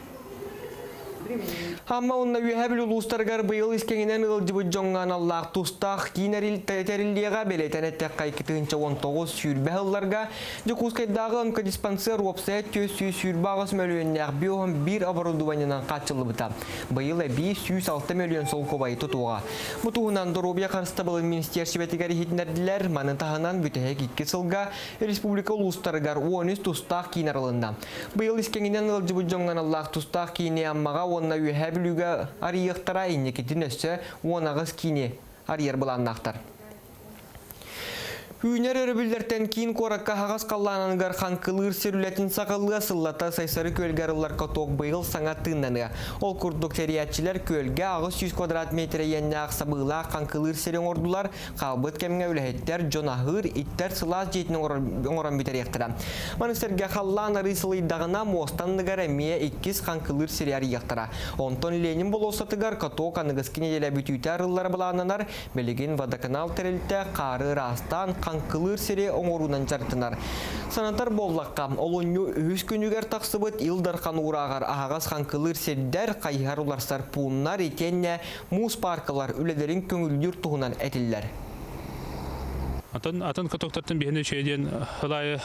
Амма уонна Үөһээ Бүлүү улуустарыгар быйыл искэҥинэн ыалдьыбыт дьоҥҥо аналлаах тустаах киин тэриллиэҕэ бэлиэтэн эттэххэ 2019 сүүрбэ сылларга Дьокуускайдааҕы онкодиспансер уопсайа 428 мөлүйүөннээх биоһон биир оборудованиенан хааччыллыбыта. Быйыл эбии 106 мөлүйүөн солкуобайы тутуоҕа. Бу туһунан доруобуйа харыстабылын министиэрсибэтигэр иһитиннэрдилэр. Маны таһынан бүтэһик икки сылга республика улуустарыгар 13 тустаах киин арылынна. Быйыл искэҥинэн ыалдьыбыт дьоҥҥо аналлаах тустаах киини Аммаҕа уонна Үөһээ Бүлүүгэ арыйыахтара, инникитин өссө 18 киини арыйар былааннаахтар. Үүнэр өрөбүллэртэн киин куоракка аһаҕас халлааныгар хаҥкылыыр сир үлэтин саҕалыа, сыллата Сайсары күөлгэ арыллар каток быйыл саҥа тыыннаныа. Ол курдук тэрийээччилэр күөлгэ 800 квадрат метр иэннээх сабыылаах хаҥкылыыр сири оҥордулар, хаалбыт кэмҥэ үлэһиттэр дьон аһыыр, иттэр сылаас дьиэтин оҥорон бүтэриэхтэрэ. Маны сэргэ халлаан арыы сылыйдаҕына муоста анныгар эмиэ иккис хаҥкылыыр сири арыйыахтара. Онтон Ленин болуоссатыгар каток аныгыскы нэдиэлэ бүтүүтэ арыллара былааннанар. Билигин водоканал тэрилтэ хаары ыраастаан хаҥкылыыр сири оҥоруунан дьарыктанар. Санатар буоллахха, олунньу үһүс күнүгэр тахсыбыт Ил Дархан уурааҕар аһаҕас хаҥкылыыр сирдэр, хайыһар уларсар пууннар итиэннэ муус пааркалар үлэлэрин көҥүллүүр туһунан этиллэр. Атын атын катоктартан биһини үчүгэй диэн сыл аайы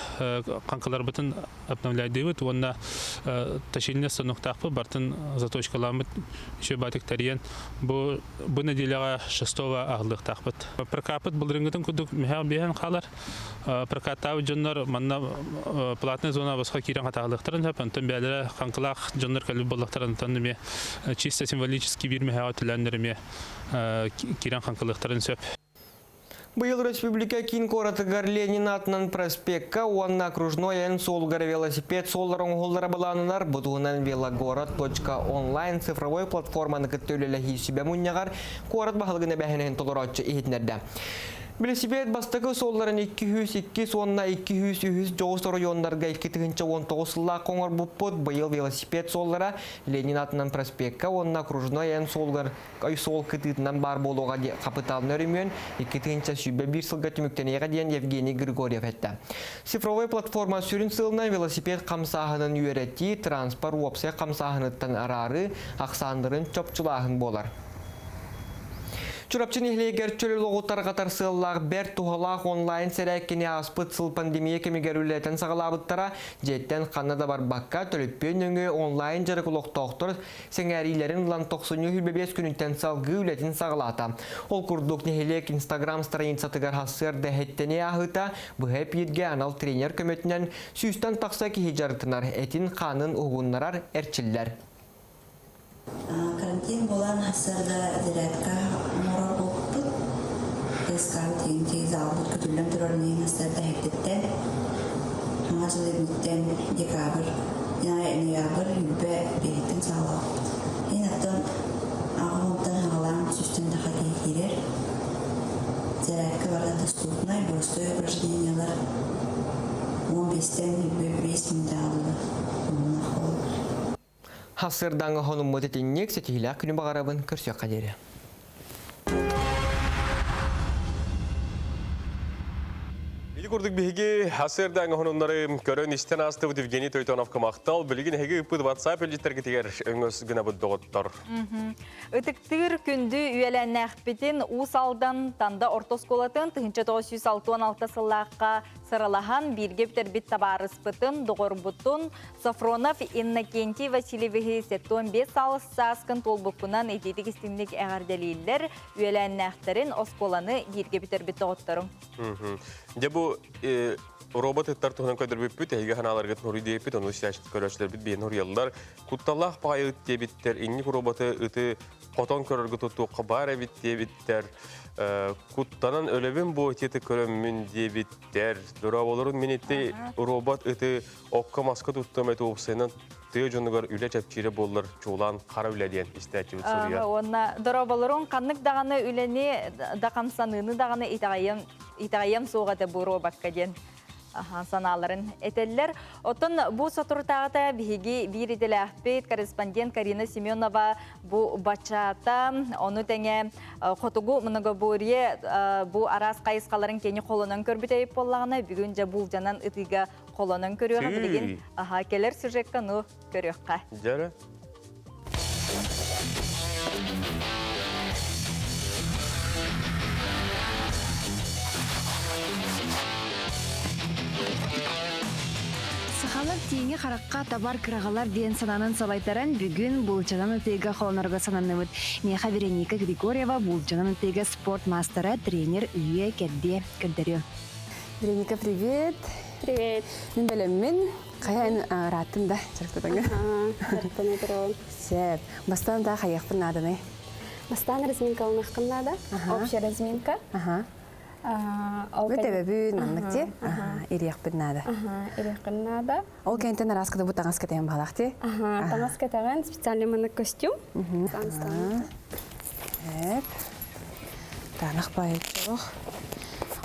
хаҥкыларбытын обновляйдыыбыт уонна точильня станоктаахпыт бартын заточкаламмыт үчүгэй баатык тэрийэн бу бу нэдиэлэҕэ шестого аһыллыахтаахпыт. Прокаппыт былырыыҥҥытын курдук мөһөөх биэһэн хаалар. Прокаттаабыт дьоннор манна платная зона босхо киирэн хатаалыахтарын сөп. Онтон бэйэлэрэ хаҥкылаах дьоннор кэлбит буоллахтарын онтон эмиэ чисто символический биир мөһөөҕү төлөөннөр эмиэ киирэн хаҥкылыахтарын сөп. Быйыл республика киин куоратыгар Ленин аатынан проспекка уонна окружной айан суолугар велосипед суоллара оҥоһуллара былааннанар. Бу туһунан велогород.онлайн цифровой платформаны кытта үлэлэһии сүбэ мунньаҕар куорат баһылыгын эбээһинэһин толорооччу иһитиннэрдэ. Велосипед бастакы суолларын 202 уонна 203 дьоҕус оройуоннарга 2019 сыллаахха оҥорбуппут. Быйыл велосипед суоллара Ленин аатынан проспекка уонна окружной айан суолугар суол кытыытынан баар буолуоҕа диэн хапытаалынай өрөмүөн 2021 сылга түмүктэниэҕэ диэн Евгений Григорьев эттэ. Цифровой платформа сүрүн сыалынан велосипед хамсааһынын үөрэтии, транспорт уопсай хамсааһыныттан араарыы, ахсааннарын чопчулааһын буолар. Чурапчы нэһилиэгэр чөл олоҕу тарҕатар сыаллаах бэрт туһалаах онлайн сэрээккини ааспыт сыл пандемия кэмигэр үлэлэтэн саҕалаабыттара. Дьиэттэн ханна да барбакка, төлөппүөн нөҥүө онлайн дьарык олохтоохтор сэҥээриилэрин ылан тохсунньу 25 күнүттэн салгыы үлэтин саҕалаата. Ол курдук нэһилиэк Инстаграм страницатыгар сарсыарда эһэттэни ааһыыта быһа эпииргэ анал тренер көмөтүнэн сүүстэн тахса киһи дьарыктанар, этин-хаанын уһугуннарар, эрчиллэр. Карантин буолан сарсыарда зарядка оҥорор буолбуппут. ТСК тиийинти залбыт көтүллэн турар иһин сарсыарда эһэттиттэн Саҥа дьыл инниттэн декабрь, ноябрь үүрбэ биэһиттэн саҕалаабыппыт. Иһин оттон аҕа уонтан саҕалаан сүүстэн таха киһи киирэр. Зарядка барыта доступнай, боростуой упражнениялар 15-тэн 25 мүнүүтэҕэ дылы уһуннах буолар. Хасырдаҥҥа хонуммут итинник ситиһиилээх күнү баҕарабын көрсүөххэ диэри. Ити курдук биһиги хасырдаҥҥа хонуннары көрөн истэн аастыбыт Евгений Тойтоновка махтал. Билигин эһиги ыппыт WhatsApp илдьиттэргитигэр өҥөс гынабыт доҕоттор. Ытыктыыр күндү үөлээннээхпитин Уус Алдан Танда орто оскуолатын 1966 сыллаахха сыралаһан бииргэ бүтэрбит табаарыспытын, доҕорбутун Софронов Иннокентий Васильевиһы 75 сааскын туолбуккунан итиитик истиҥник эҕэрдэлииллэр, үөлээннээхтэрин оскуоланы бииргэ бүтэрбит доҕотторум. Дьэ бу робот ыттар туһунан көрдөрбүппүт, эһиги ханааларгыт хоруй диэппит, ону көрөөччүлэрбит биһиэн хоруйаллар. Кутталлаах баҕайы ыт диэбиттэр, инник роботы ыты хотон көрөргө туттуохха баар эбит диэбиттэр, куттанан өлөбүн бу ити көрөммүн диэбиттэр. Дорооболорун мин ити робот ыты Окко-маска туттум эти уопсайынан тыа дьонугар үлэ чэпчиирэ буоллар чуолаан хара үлэ диэн истээччибит суруйар. Уонна дорооболорун ханнык даҕаны үлэни да хамсаныыны даҕаны итэҕэйиэм итэҕэйиэм суох этэ бу робокка диэн санааларын этэллэр. Оттон бу соторутааҕыта биһиги биир идэлээхпит корреспондент Карина Семенова бу бачаата, ону тэҥэ хотугу многоборье бу араас хайысхаларын кини холонон көрбүт эбит буоллаҕына, бүгүн дьэ булдьанан ытыыга холонон көрүөҕэ билигин аха кэлэр сюжекка ну көрүөххэ. Дьэрэ. Сахалар тииҥи харахха табар кыраҕалар диэн санаанан салайтаран бүгүн булчанан ытыыга холонорго сананныбыт. Миэхэ Вероника Григорьева булчанан ытыыга спорт маастара, тренер Үйэ Кэрдиэ көрдөрүө. Вероника, привет. Привет. Мин бэлэммин. Хайан ырааттым да дьарыктатаҥа. Дьарыктана турабын. Сөп. Бастаан да хайыахпын нааданый? Бастаан разминкаланыаххын наада. Общая разминка. Ага. Бу төбөбүн маннык ти ириэхпин наада. Ириэххин наада. Ол кэнтэн араас кытыбы таҥас кэтээн баалаах ти. Таҥас кэтэҕин специальный маннык костюм. Эп. Таанах баайчылах.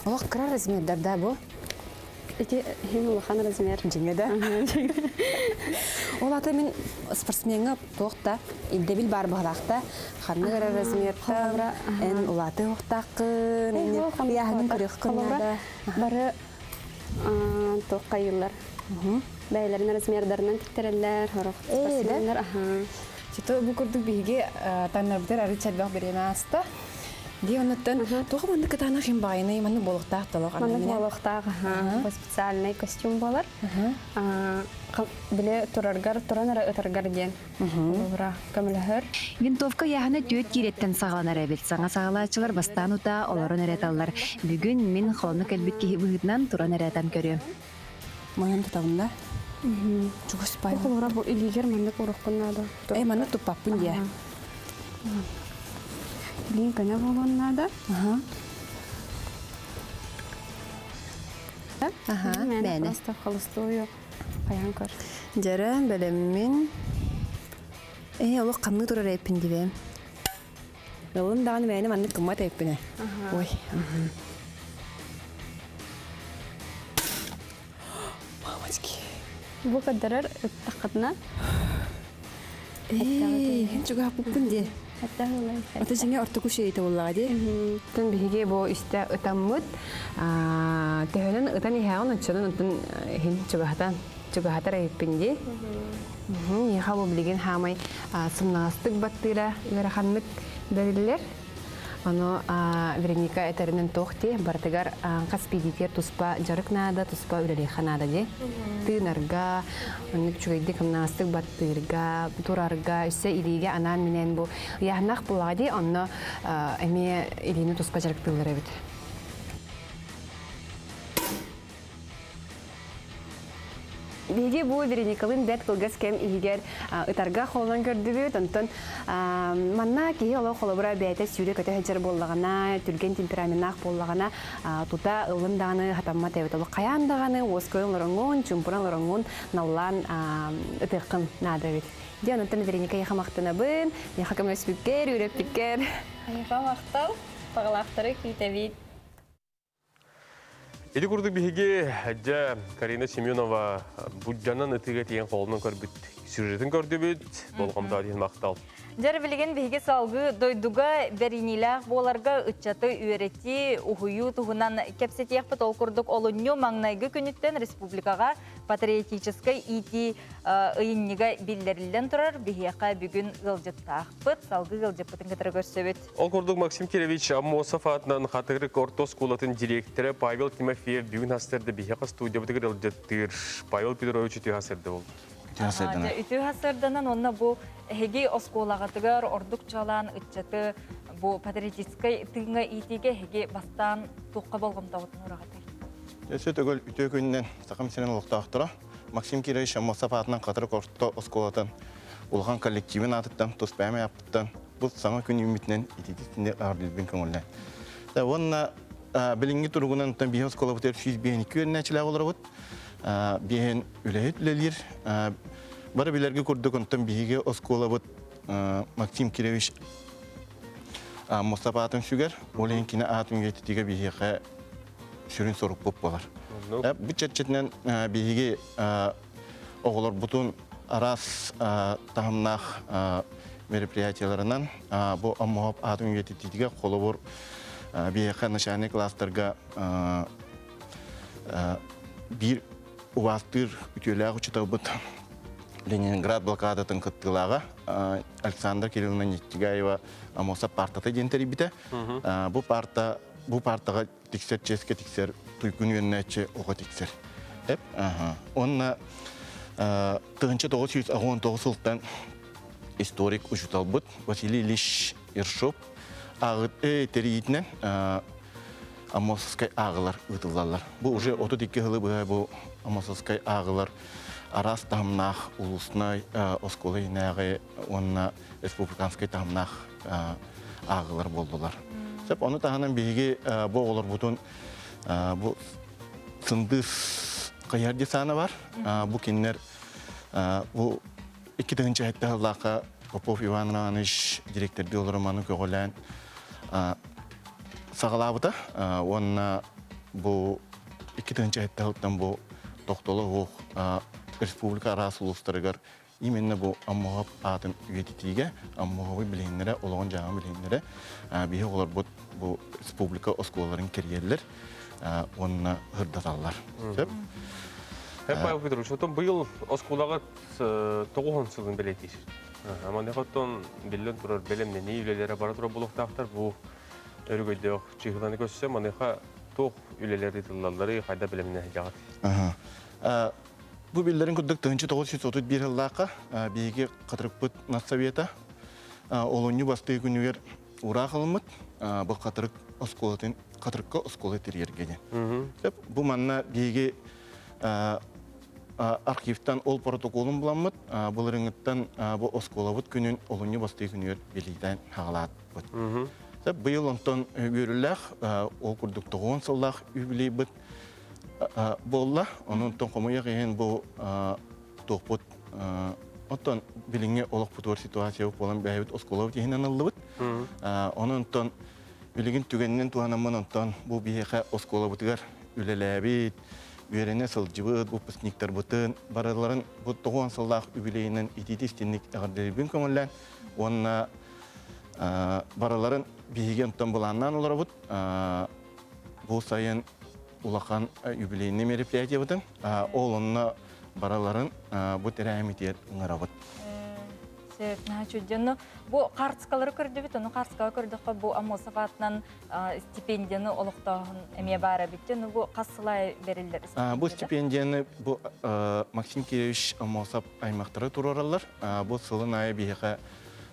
Олох кыра размердар да бу. Ити хин улахан размер. Дьиҥэ да. Ол ата мин спортсмеҥҥа туох да ирдэбил баар быһалаахта ханнык эрэ размертан эн улаатыы уохтааххын ыйааһынын көрүөххүн наада. Бары туох хайыыллар. Бэйэлэрин размердарынан тиктэрэллэр, сорох спортсменнар. Чето бу курдук биһиги таҥнарбытыгар арыый чэрбэх бириэмэ ааста. Дии оннуттан туох маннык кытаанах им баайыный маннык буолуохтаах толох Маннык буолуохтаах бу специальный костюм буолар. Били тураргар туран эрэ ытаргар диэн ура көмөлөһөр. Винтовка ыйааһына түөрт киирэттэн саҕаланар эбит. Саҥа саҕалааччылар бастаан утаа олорон эрэ ыталлар. Бүгүн мин холоно кэлбит киһи быһыытынан туран эрэ ытан көрүөм. Мойон тутабын да? Чугас бай. Холобура бу илиигэр маннык уруккун наада. Э, маннык туппаппын диэ. Илииҥ көнө буолуон наада. Аха, мээнэ. Просто холостую хайаан көр. Дьэрэ, бэлэммин. Э, олох хамныы турар эппин дибэм. Ылын даҕаны мээнэ маннык кыммат эппинэ. Ой. Мамочки. Бу көрдөрөр ыттаххытына. Ээ, чугаһаппыппын дии. Ата дьиҥэ ортоку шейте буоллаҕа дии. Тун биһиги бу истэ ытаммыт төһөнөн ытан иһээҕин оччонон онтон иһин чугаһатан чугаһатар эбиппин дии. Миэхэ бу билигин хаамай сымнаҕастык баттыыра ыараханнык бэриллэр. Ону Вероника этэринэн туох дии, барытыгар хас биирдиитигэр туспа дьарык наада, туспа үлэлиэххэ наада дии. Тыынарга, оннук үчүгэйдик хамнаастык баттыырга, турарга, өссө илиигэ анаан-минээн бу ыйааһыннаах буоллаҕа дии, онно эмиэ илиини туспа дьарыктыыллар эбит. Биһиги бу Вероникалыын бэрт кылгас кэм иһигэр ытарга холонон көрдүбүт. Онтон манна киһи олох холобура бэйэтэ сүүрэ-көтө сылдьар буоллаҕына, түргэн темпераменнаах буоллаҕына, тута ыллын даҕаны хатаммат эбит. Олох хайаан даҕаны уоскуйан олороҥҥун, чуумпуран олороҥҥун наллаан ытыаххын наада эбит. Диэн онтон Вероника эйиэхэ махтанабын, миэхэ көмөлөспүккэр, үөрэппиккэр. Эйиэхэ махтал, баҕалаахтары күүтэбит. Ити курдук биһиги дьэ Карина Семенова буддьанан ытыыга тиийэн холонон көрбүт сюжетын көрдүбүт. Болҕомтоҕо иһин махтал. Дьэр билигин биһиги салгыы дойдуга бэриниилээх буоларга ыччаты үөрэтии, уһуйуу туһунан кэпсэтиэхпит. Ол курдук олунньу маҥнайгы күнүттэн республикаҕа патриотическай иитии ыйынньыга биллэриллэн турар. Биһиэхэ бүгүн ыалдьыттаахпыт, салгыы ыалдьыппытын кытары көрсөбүт. Ол курдук Максим Кирович Аммосов аатынан Хатырык орто оскуолатын директора Павел Тимофеев бүгүн хастырда биһиэхэ студиябытыгар ыалдьыттыыр. Павел Петрович үтүө хасырда болду. Үтүө хасырданан. Үтүө хасырданан онно бу эһиги оскуолаҕытыгар ордук чуолаан ыччаты бу патриотическай тыыҥа иитиигэ эһиги бастаан туохха болҕомтоҕутун ураҕатый? Өссө төгүл үтүө күнүнэн Сахам сирин олохтоохторо Максим Кирович Аммосов аатынан Хатырык орто оскуолатын улахан коллективын аатыттан тус бэйэм ааппыттан Бу саҥа күн үүммүтүнэн итититинэ аҕырдыырбын көҥүллээн. Уонна билиҥҥи туругунан биһи оскуолабытыгар 152 үөрэнээччилээх олоробут. Биһин үлэһит үлэлиир. Бары билэргэ курдук онтон биһиги оскуолабыт Максим Кирович Аммосов аатын сүгэр. Ол иһин кини аатын үйэтитиигэ биһиэхэ сүрүн сорукпут буолар. Бу чэрчитинэн биһиги оҕолорбутун араас таһымнаах мероприятиеларынан бу Омоһоп аатын үйэтитиитигэр холобур биһиэхэ начальный класстарга биир убаастыыр үтүөлээх учууталбыт Ленинград блокадатын кыттыылааҕа Александра Кирилловна Нетчигаева Амосов партата диэн тэрийбитэ. Бу парта бу партаҕа тиксэр чиэскэ тиксэр туйгун үөннээччи оҕо тиксэр. Эп, Уонна 1989 сылтан историк учууталбыт Василий Ильич Ершов ааҕыт тэрийиитинэн Аммосовскай ааҕылар ыытыллаллар. Бу уже 32 сылы быһа бу Аммосовскай ааҕылар араас таһымнаах улуснай оскуола иһинээҕи уонна республиканскай таһымнаах ааҕылар буоллулар. Сөп, ону таһынан биһиги бу оҕолорбутун бу сындыыс хайыһар десана бар. Бу кинилэр бу 2007 сыллаахха Попов Иван Иванович директордыы олорон маны көҕүлээн саҕалаабыта. Уонна бу 2007 сылтан бу тохтоло суох республика араас улуустарыгар именно бу Аммоһоп аатын үйэтитиигэ, Аммоһобу билиһиннэрэ, олоҕун-дьаһаҕын билиһиннэрэ биһи оҕолорбут бу республика оскуолаларын кэрийэллэр уонна сырдаталлар. Сөп? Павел Петрович, отон быйыл оскуолаҕыт тоҕуһун сылын бэлиэтиир. Маныаха оттон биллэн турар бэлэмнэнии үлэлэрэ бара турар буолуохтаахтар. Бу өрөгөйдөөх чыыһыланы көрсө маныаха туох үлэлэр ыытыллаллары хайда бэлэмнэнэ сылдьаҕыт? Бу биллэрин курдук 1931 сыллаахха биһиги Хатырыкпыт Нацсовета олунньу бастыы күнүгэр ураах ылыммыт бу Хатырык оскуолатын Хатырыкка оскуола тэрийэргэ диэн. Бу манна биһиги архивтан ол протоколун буламмыт былырыҥҥыттан бу оскуолабыт күнүн олунньу бастыы күнүгэр билиитэн хаҕалаатбыт. Быйыл онтон үөрүүлээх ол курдук тоҕуон сыллаах юбилейбыт буолла. Онон хомойуох иһин бу туохпут оттон билиҥҥи олохпутугар ситуация буолан бэйэбит оскуолабыт иһинэн ыллыбыт. Онон билигин түгэнинэн туһанаммын онтон бу биһиэхэ оскуолабытыгар үлэлээбит, үөрэнэ сылдьыбыт выпускниктарбытын барыларын бу тоҕуон сыллаах үбүлүөйүнэн итиити истинник эҕэрдэлиирбин көҥүллээн уонна барыларын биһиги онтон былааннаан олоробут. Бу сайын улахан юбилейный мероприятиебытын ол онно бараларын бу тэрээһимитигэр ыҥырабыт. Сөп, бу карточкалары көрдүбүт, ону карточкаҕа көрдөххө бу Амосов аатынан стипендияны олохтооһун эмиэ баара эбит. Ну бу хас сылай бериллер Бу стипендияны бу Максим Кирович Амосов аймактары туруораллар. Бу сылын аайы биһиэхэ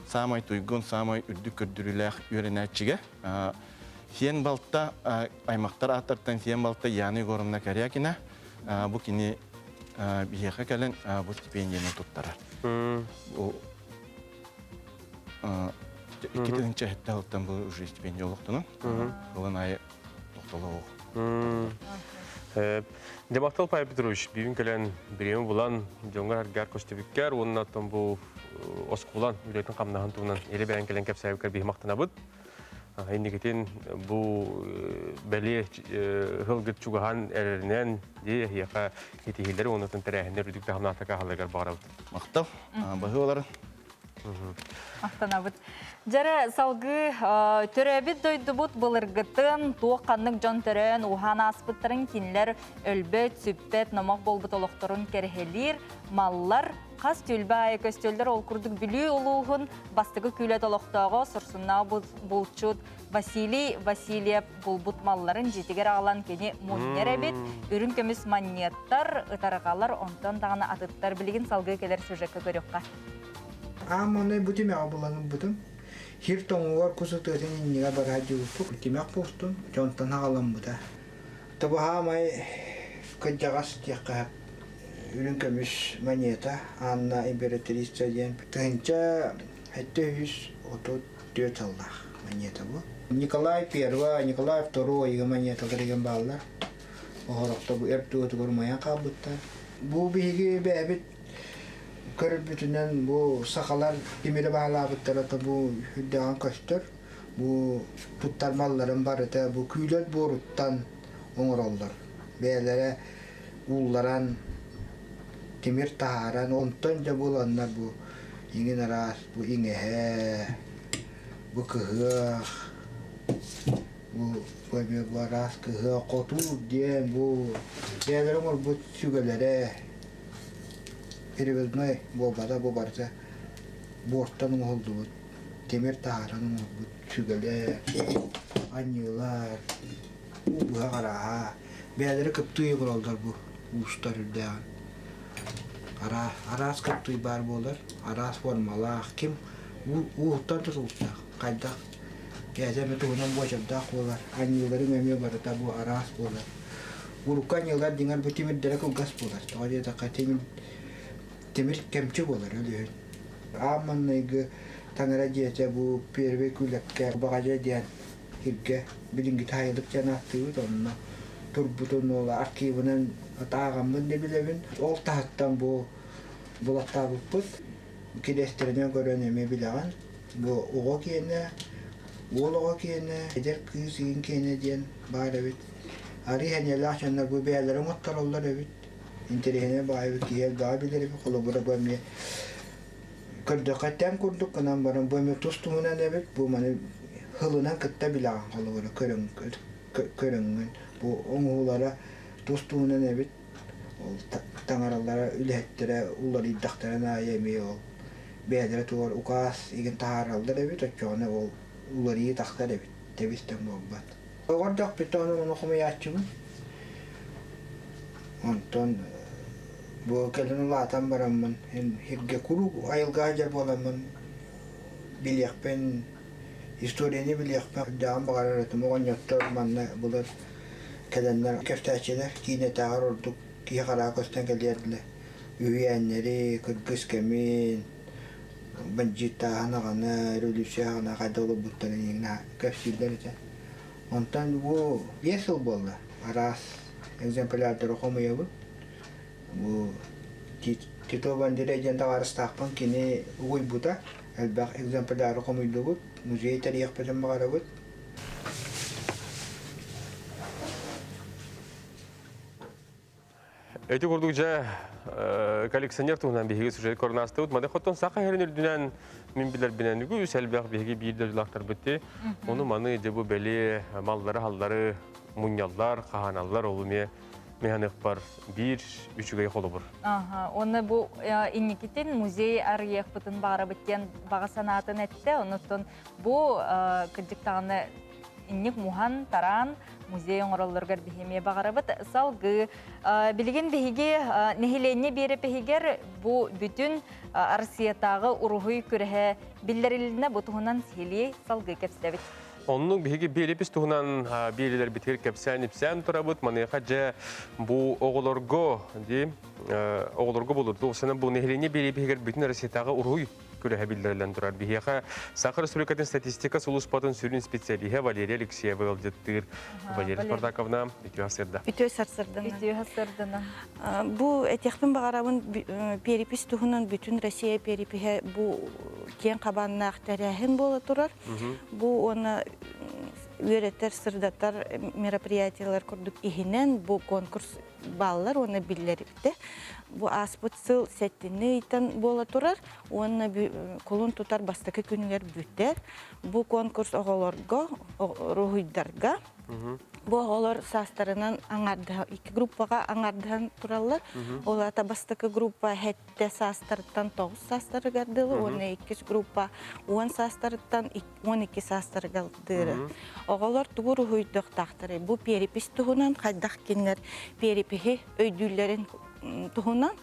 саамай туйгун, саамай үрдүк көрдөрүүлээх үөрэнээччигэ Сиэн балта аймактар ааттартан сиэн балта Яна Егоровна Корякина бу кини биһиэхэ кэлэн бу стипендияны туттарар. Бу 2007 сылтан бу уже стипендия олохтонон ылын айы тохтолоох. Дебактал Павел Петрович бүгүн кэлэн бириэмэ булан дьоҥҥор аргар көстүбүккэр уонна оттон бу оскуолан үлэтин хамнаһын туһунан илэ бэйэн кэлэн кэпсээбиккэр биһи махтанабыт. Инникитин бу бэлиэ ыһылгыт чугаһаан эрэринэн дии эһиэхэ итиһиилэри уонна тэрээһиннэр үрдүк таһымнаахтык аһалларыгар баҕарабыт. Махтал. Баһыыларын. Махтанабыт. Дьэрэ салгыы төрөөбүт дойдубут былыргытын, туох ханнык дьон төрөөн уһаан ааспыттарын кинилэр өлбөт, сүппэт, номох буолбут олохторун кэрэһэлиир маллар Хас түөлбэ аайы көстөллөр ол курдук Бүлүү улууһун бастакы күүлэт олохтооҕо сорсуннаах булчут Василий Васильев булбут малларын дьиэтигэр аҕалан кини мунньар эбит. Үрүҥ көмүс манньыаттар, ытарҕалар, онтон даҕаны атыттар билигин салгыы кэлэр сюжекка көрүөххэ. Аамманы бу тимэҕи булан ылбытым. Хир тоҥугар кус ытыатын иннигэр бара сылдьыбыппыт. Тимэх буолтун, дьонтон аҕаламмыта. Табаһаамай кырдьаҕас диэххэ үрүҥ көмүс монета Анна императрица диэн 1734 сыллаах монета бу. Николай I, Николай II монеталар деген бааллар. Оһорохто бу эр туотугар умайан хаалбыттар. Бу биһиги бэйэбит көрөрбүтүнэн бу сахалар тимири баалаабыттара бу үрдэҕин көстөр. Бу туттар малларын барыта бу күүлэт буоруттан оҥороллор. Бэйэлэрэ уулларан, тимир таһааран, онтон дьэ буланнар бу иҥин араас, бу иҥэһэ, бу кыһыах, бу бу бу араас кыһыах, хотуур диэн бу бэйэлэрэ оҥорбут сүгэлэрэ перевозной буолбата бу барыта буортан оҥоһуллубут тимир таһааран оҥорбут сүгэлэр, анньыылар, уу быһах арааһа. Бэйэлэрэ кыптыый оҥороллор бу уустар үрдээҕин. Араас кыптыый баар буолар, араас формалаах, ким ууһуттан тутулуктаах, хайдах бэйэтэ эмэ туһунан буочардаах буолар, анньыыларыҥ эмиэ барыта бу араас буолар. Урукку анньыылар дьиҥэр бу тимирдэрэ кылгас буолар, тоҕо диэтэххэ тимир тимир кэмчи буолар өлүһүн. Аан маҥнайгы таҥара дьиэтэ бу Первый Күлэккэ Баҕадьа диэн Хиргэ билиҥҥи таайылык диэн ааттыыбыт онно турбутун ол архивынан ааҕаммын да билэбин. Ол таһыттан бу булаттаабыппыт. Кириэстэринэн көрөн эмиэ билэҕин. Бу оҕо киэнэ, уол оҕо киэнэ, эдэр кыыс игин киэнэ диэн баар эбит. Арыы сэниэлээх дьоннор бу бэйэлэрин оҥоттороллор эбит. Интэриэһинэй баайбыт киһи элбэҕи билэр эбит. Холобура бу эмиэ көрдөххө тэҥ курдук гынан баран бу эмиэ тус туһунан эбит. Бу маны һылынан кытта билэҕин холобура көрөҥҥүн. Бу оҥоһуулара тус туһунан эбит. Ол таҥаралара үлэһиттэрэ уларыйдахтарын аайы эмиэ ол бэйэлэрэ тугар укаас игин таһаараллар эбит, оччоҕуна ол уларыйыы тахсар эбит, тэбис-тэҥ буолбат. Оҕордохпүт ону ону хомуйааччыбын. Онтон бу кэлин улаатан бараммын, сиргэ куруук айылҕа сылдьар буоламмын билиэхпин, историяны билиэхпин сүрдээҕин баҕарар этим. Оҕонньоттор манна былыр кэлэннэр кэпсээччилэр киинэтээҕэр ордук киһи хараҕа көстөн кэлиэр дылы үһүйээннэри, кыргыс кэмин, бандьыыттааһын аҕаны, революция аҕаны хайдах олорбуттарын иҥнэ кэпсииллэр этэ. Онтон бу 5 сыл буолла араас экземплярдары хомуйабын. Бу Тито Бандера диэн табаарыстаахпын кини угуйбута. Элбэх экземпляры хомуйдубут, музей тэрийиэхпитин баҕарабыт. Эти курдук дьэ коллекционер туһунан биһиги сюжет көрүнастыбыт. Маны хотон саха иһэрин үрдүнэн мин билэрбинэн үгүс элбэх биһиги биир дойдулаахтарбыт ти. Ону маны дьэ бу бэлиэ маллары-халлары мунньаллар, хаһааналлар ол эмиэ механыхпар биир үчүгэй холобур. Аха, уонна бу инникитин музей арыйыахпытын баҕарабыт диэн баҕа санаатын эттэ. Онуттан бу кырдьык даҕаны инник муһан, тараан музей оҥороллоругар биһи эмиэ баҕарабыт. Салгыы билигин биһиги нэһилиэнньэ биэрэпиһигэр бу бүтүн Арсиятааҕы уруһуй күрэһэ биллэрилиннэ. Бу туһунан сиһилии салгыы кэпсэбит. Оннук биһиги биэрэпис туһунан биэрилэрбитигэр кэпсээн-ипсээн турабыт. Маныаха дьэ бу оҕолорго дии оҕолорго булурду. Осынан бу нэһилиэнньэ биэрэпиһигэр бүтүн Россиятааҕы уруһуй күрэһэ биллэриллэн турар. Биһиэхэ Саха Республикатын статистика сулууспатын сүрүн специалиһэ Валерия Алексеева ыалдьыттыыр. Валерия Спартаковна, үтүө сырда. Үтүө сарсырдана. Үтүө сарсырдана. Бу этиэхпин баҕарабын перепись туһунан бүтүн Россия перепиһэ бу киэҥ хабааннаах тэрээһин буола турар. Бу уонна үөрэтэр, сырдатар мероприятиелар курдук иһинэн бу конкурс бааллар уонна биллэрибитэ. Бу ааспыт сыл сэттинни ыйтан буола турар уонна кулун тутар бастакы күнүгэр бүтэр. Бу конкурс оҕолорго, уруһуйдарга Бу оҕолор саастарынан аҥардаһа икки группаҕа аҥардаһан тураллар. Ол аата бастакы группа сэттэ саастарыттан 9 саастарыгар дылы уонна иккис группа 10 саастарыттан 12 саастарыгар дылы. Оҕолор тугу уруһуйдуохтаахтарый? Бу перепись туһунан хайдах кинилэр перепиһи өйдүүллэрин туһунан.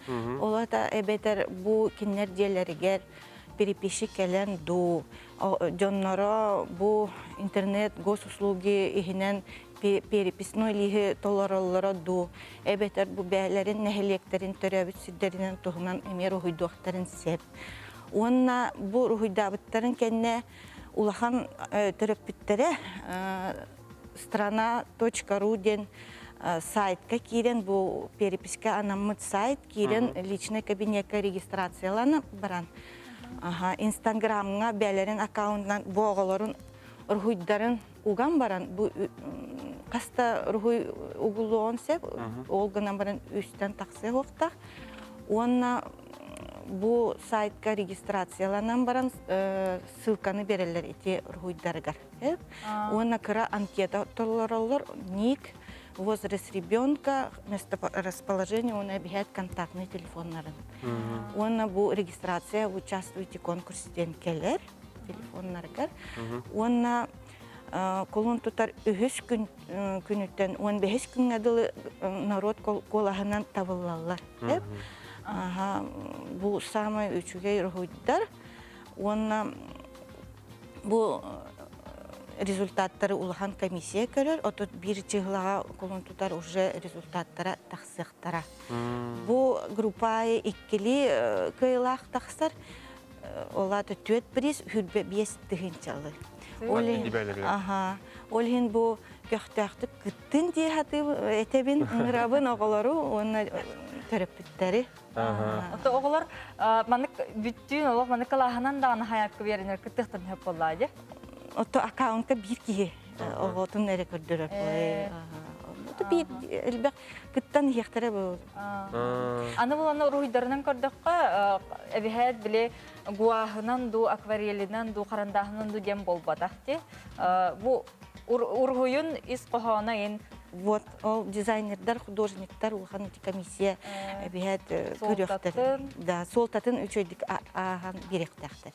Ол аата эбэтэр бу кинилэр дьиэлэригэр переписи кэлэн дуу, дьонноро бу интернет госуслуги иһинэн переписной лииһи толороллоро дуу, эбэтэр бу бэйэлэрин нэһилиэктэрин төрөөбүт сирдэринэн туһунан эмиэ уруһуйдуохтарын сөп. Уонна бу уруһуйдаабыттарын кэннэ улахан төрөппүттэрэ страна.ру диэн сайтка киирэн бу переписка анаммыт сайт киирэн личный кабинекка регистрацияланып баран инстаграмҥа бэйэлэрин аккаунтунан бу оҕолорун уруһуйдарын уган баран бу хаста уруһуй угуллуоҕун сөп ол гынан баран үстэн тахсыа суохтаах уонна бу сайтка регистрацияланан баран ссылканы береллер ити уруһуйдарыгар уонна кыра анкета толороллор ник возраст ребенка месторасположение уонна эбиһээт контактный телефоннарын уонна бу регистрация участвуйте конкурс диэн кэлэр телефоннарыгар уонна кулун тутар үһүс күн күнүттэн 15 күҥҥэ дылы норуот куолаһынан табыллаллар бу самай үчүгэй уруһуйдар уонна Бу результаттары улахан комиссия көрөр, 31 чыһылаҕа кулун тутар уже результаттара тахсыахтара. Бу группа иккили кыайылаах тахсар, ол аата түөрт приз, 25 тыһыынчалы. Аха. Ол иһин бу көхтөөхтүк кыттын дии этэбин, ыҥырабын оҕолору уонна төрөппүттэри. Ото оҕолор маннык бүттүүн олох маннык кылааһынан даҕаны хайаакка биэринэр кыттыахтан сөп буоллаа дии. Ото аккаунтка биир киһи оҕотун эрэ көрдөрөр. Ото биир элбэх кыттан иһиэхтэрэ бу. Аны буланы уруһуйдарынан көрдөххө, эбиһээт били гуаһынан ду, акварелинан ду, харандааһынан ду диэн буолбатах ти. Бу уруһуйун ис хоһооно ин Вот ол дизайнердар, художниктар улахан ити комиссия эбиһээт көрүөхтэр. Да, суолтатын үчүгэйдик ааһан биэриэхтээхтэр.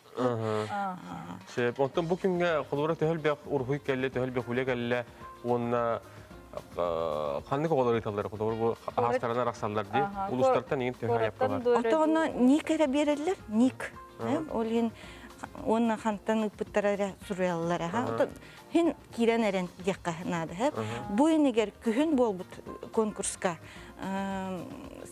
Сөп. Онтон бу күҥҥэ холобура төһөл бөх уруһуй кэллэ, төһөл бөх үлэ кэллэ уонна ханнык оҕолор ыыталлар холобура бу аастарынан арахсаллар дии. Улуустартан иҥин төһө айапка бар. Отоҕоно ник эрэ биэрэллэр, ник. Ол иһин уонна хантан ыыппыттара эрэ суруйаллар. Хин киирэн эрэн диэххэ наада. Бу инигэр күһүн буолбут конкурска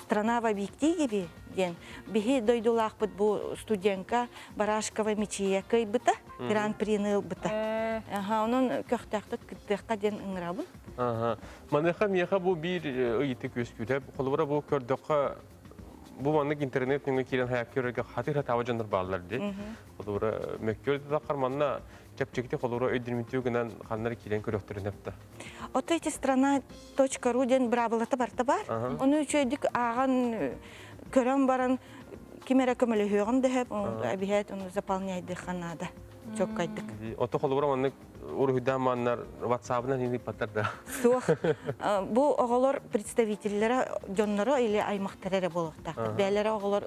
«Страна в объективе» диэн биһи дойдулаахпыт бу студентка Барашкова Мичия кыайбыта, гран-прины ылбыта. Онон көхтөөхтүк кыттыахха диэн ыҥырабын. Маныаха миэхэ бу биир ыйытык үөскүүтэ. Холобура бу көрдөххө бу маннык интернет нөҥүө киирэн хайаак көрөргө хатыр хатаабы дьоннор бааллар дии. Холобура мөккүөр таххар манна чэпчэкити холобура өйдүрүмтүү гынан ханнары киирэн көрөхтөрүн эпта. Ото эти страна .ру диэн быраабылата барта бар. Ону үчүгэйдик ааҕан көрөн баран ким эрэ көмөлөһүөҕүн дөһөп, эбиһээт ону заполняйдыхха наада. Чоккайдык. Ото холобура маннык уруһуйдаан маннар ватсабынан ыыппаттар да. Суох. Бу оҕолор представителлэрэ дьонноро или аймахтара эрэ буолуохтаахтар. Бээлэрэ оҕолор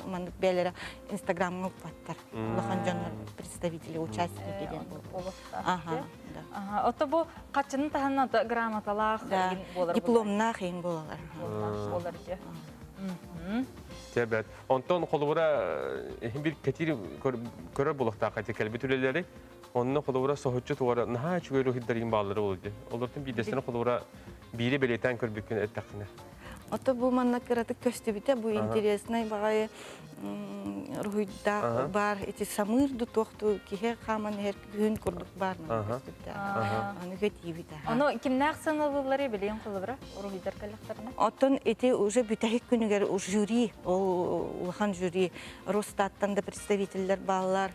маннык бээлэрэ инстаграмҥа укпаттар. Улахан дьоннор представители, участники диэн Ага, да. Ото бу хаччыны таһынан грамоталаах буолар. Дипломнаах иин буолалар. Буолар дии. Тебет. Онтон холобура бир кэтиир көрөр булуктаах эти кэлбит үлэлэри онно холобура соһуччу тугара наһаа үчүгэй руһиддарин бааллары болду. Олортон биирдэстэрин холобура биири бэлиэтээн көрбүккүн эттэххинэ. Ото бу манна кыратык көстүбүтэ бу интересный баҕайы руһуйдаах бар ити самыыр ду туохту киһи хааман иһэр күһүн курдук бар көстүбүтэ. Аны көтиибит. Ону кимнээх сыаналыыллары билиэн холобура уруһуйдар кэллэхтэринэ? Оттон ити уже бүтэһик күнүгэр жюри, ол улахан жюри Росстаттан да представителлер бааллар,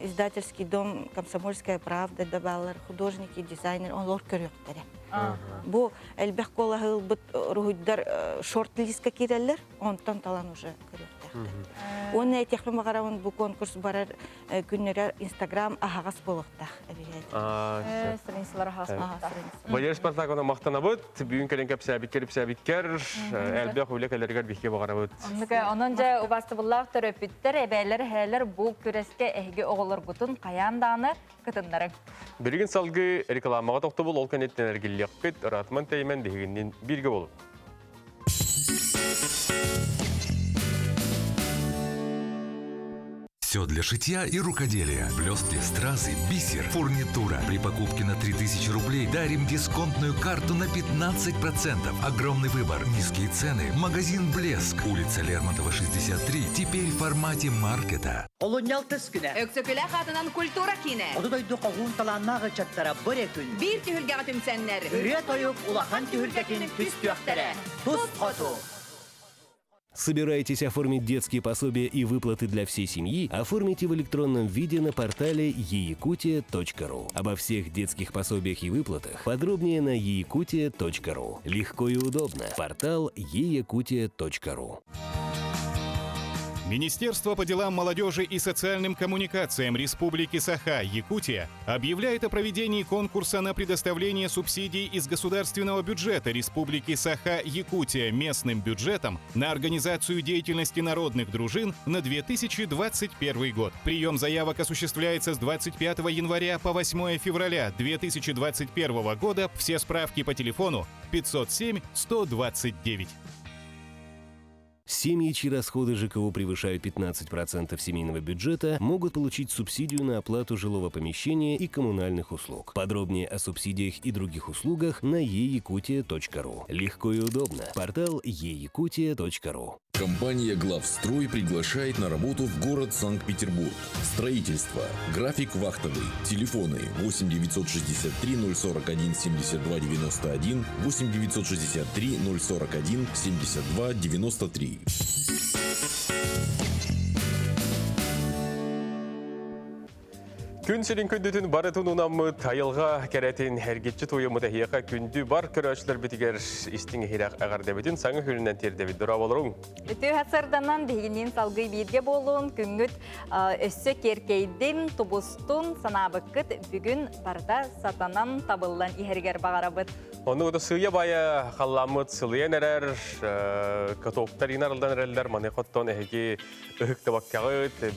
издательский дом Комсомольская правда да бааллар, художники, дизайнер, олор көрүөхтэрэ. Бу элбэх куолаһы ылбыт уруһуйдар шорт-листка киирэллэр, онтон талан уже көрүөхтээхтэр. Уонна этиэхпин баҕарабын бу конкурс барар күннэрэ Инстаграм аһаҕас буолуохтаах эбиһээт. Страницалар аһаҕас буолуохтаах. Валерий Спартаковна махтанабыт. Бүгүн кэлэн кэпсээбиккэр ипсээбиккэр элбэх үлэ кэлэригэр биһиги баҕарабыт. Онон дьэ убаастабыллаах төрөппүттэр, эбээлэр, эһээлэр бу күрэскэ эһиги оҕолоргутун хайаан даҕаны кытыннарыҥ. Билигин салгыы рекламаҕа тохтобул ол кэнниттэн эргиллиэхпит. Ыраатыман тэйимэн биһигинниин бииргэ болун. Все для шитья и рукоделия. Блестки, стразы, бисер, фурнитура. При покупке на 3000 рублей дарим дисконтную карту на 15%. Огромный выбор, низкие цены. Магазин «Блеск». Улица Лермонтова, 63. Теперь в формате маркета. Олунньу алтыс күнэ. Өксөкүлээх аатынан культура киинэ. Хоту дойду хоһуун талааннаах ыччаттара бу эрэ күн. Биир түһүлгэҕэ түмсэннэр. Ырыа тойук улахан түһүлгэтин түстүөхтэрэ. Тус хоту. Собираетесь оформить детские пособия и выплаты для всей семьи? Оформите в электронном виде на портале eyakutia.ru. Обо всех детских пособиях и выплатах подробнее на eyakutia.ru. Легко и удобно. Портал eyakutia.ru. Министерство по делам молодежи и социальным коммуникациям Республики Саха, Якутия, объявляет о проведении конкурса на предоставление субсидий из государственного бюджета Республики Саха, Якутия местным бюджетом на организацию деятельности народных дружин на 2021 год. Прием заявок осуществляется с 25 января по 8 февраля 2021 года. Все справки по телефону 507 129. Семьи, чьи расходы ЖКУ превышают 15% семейного бюджета, могут получить субсидию на оплату жилого помещения и коммунальных услуг. Подробнее о субсидиях и других услугах на eyakutia.ru. Легко и удобно. Портал eyakutia.ru. Компания «Главстрой» приглашает на работу в город Санкт-Петербург. Строительство. График вахтовый. Телефоны 8 963 041 72 91, 8 963 041 72 93. Күн сирин күндүтүн барытын унаммыт айылға кәрәтин әргетчі тойымыт әхияқа күнді бар көрәшілер бітігер истің хирак ағардабытын саңы хүрінен тердебит дұрабалырың. Үтүү хасырданан бігінен салгы бирге болуын күнгүт өссө керкейдин тубустун санабыккыт бүгүн барда сатанан табыллан ихергер бағарабыт. Оны ода сыя бая қалламыт сылыян әрәр, катоктар инарылдан әрәлдер, маны қоттон әхеги үхік табаккағыт,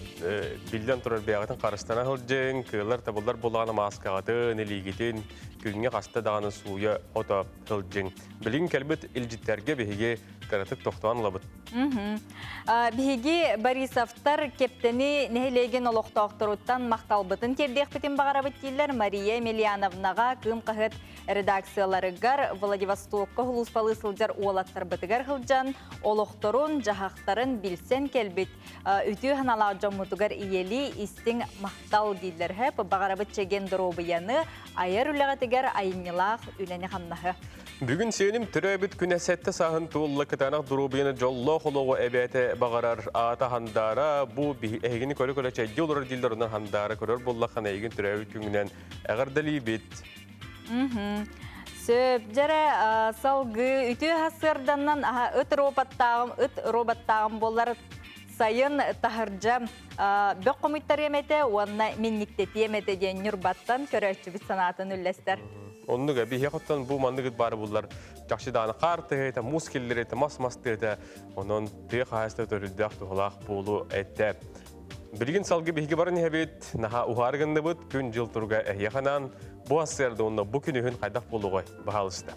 билден тұрар бәғытын қарыстана хылжын, кылар табылдар болағаны маскағытын, илигитин, күнге қаста дағаны суя ота хылжын. Билин кәлбіт илжиттерге бігеге каратык тоқтуан лабыт. Биһиги Борисовтар кептени нехилеген олохтоохторуттан макталбытын тердиэхпитин бағарабыт дииллэр Мария Емельяновнаға кыым хаһыат редакцияларыгар Владивостокка хулуспалы сылдьар уолаттарбытыгар сылдьан олохторун дьаһахтарын билсэн кэлбит үтүө санаалаах дьоммутугар ийэлии истиҥ махтал дииллэр һэп баҕарабыт чэгиэн доруобуйаны айар үлэҕитигэр айымньылаах үлэни-хамнаһы. Бүгүн сиэним төрөөбүт күнэ сэттэ сааһын туолла кытаанах доруобуйаны дьоллоох олоҕу эбээтэ баҕарар аата Хандаара бу эһигини көрө-көрө чэйдии олорор дииллэр онон Хандаара көрөр буоллаххына эйигин төрөөбүт күҥҥүнэн эҕэрдэлиибит. Сөп, дьэрэ салгыы үтүө сарсыарданан ыт роботтааҕым ыт роботтааҕым буоллар сайын таһырдьа бөх хомуйтарыам этэ уонна минниктэтиэм этэ диэн Ньурбаттан көрөөччүбүт санаатын үллэстэр. Оннук биһиэхэ оттон бу манныгыт баар буллар чахчы даҕаны хаар тыһыта, муус киллэритэ, мас-мас тыата, онон тыа хаһаайыстыба төрүлдээх туһалаах буолу этэ. Билигин салгы биһиги баран иһэбит, наһаа уһаар гынныбыт, күн-дьыл туруга эһиэхэ анаан, бу ассыарда уонна бу күнүһүн хайдах буолуоҕай, баһаалыста.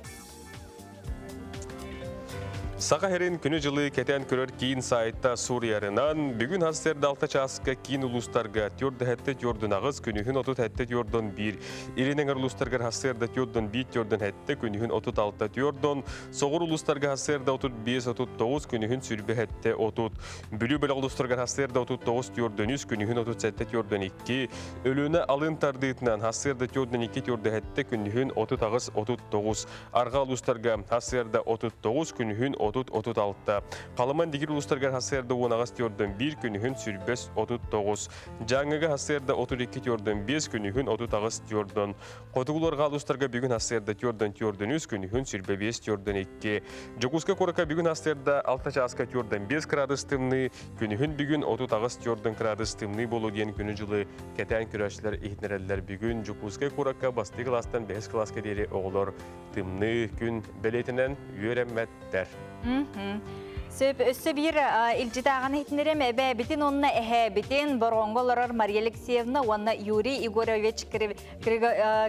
Саха сирин күнү-дьылы кэтээн көрөр киин саайтта суруйарынан, бүгүн сарсыарда 6 чааска киин улуустарга 4 7 8, күнүһүн 37 41, Илин эҥэр улуустаргар сарсыарда 41 47, күнүһүн 36 4, соҕур улуустарга сарсыарда 35 39, күнүһүн 27 30, Бүлүү бөлөх улуустарыгар сарсыарда 39 43, күнүһүн 37 42, Өлүөнэ алын тардыытынан сарсыарда 42 47, күнүһүн 38 39, Арҕаа улуустарга сарсыарда 39, күнүһүн 30-36. Халыман дигир улуустарыгар сарсыарда 18 41, күнүһүн 25 39. Дьааҥыга сарсыарда 32 45, күнүһүн 38 4. Хотугуларга улуустарга бүгүн сарсыарда 4 43, күнүһүн 25 42. Дьокуускай куоракка бүгүн сарсыарда 6 чааска 45 градус тымныы, күнүһүн бүгүн 38 4 градус тымныы буолуо диэн күнү-дьылы кэтээн көрөөччүлэр иһитиннэрэллэр. Бүгүн Дьокуускай куоракка бастакы кылаастан бэһис кылааска диэри оҕолор тымныы күн бэлиэтинэн үөрэммэттэр. Сөп, өссө биир илдьит ааҕан иһитиннэрем эбээбитин уонна эһээбитин Бороҕоҥҥо олорор Мария Алексеевна уонна Юрий Егорович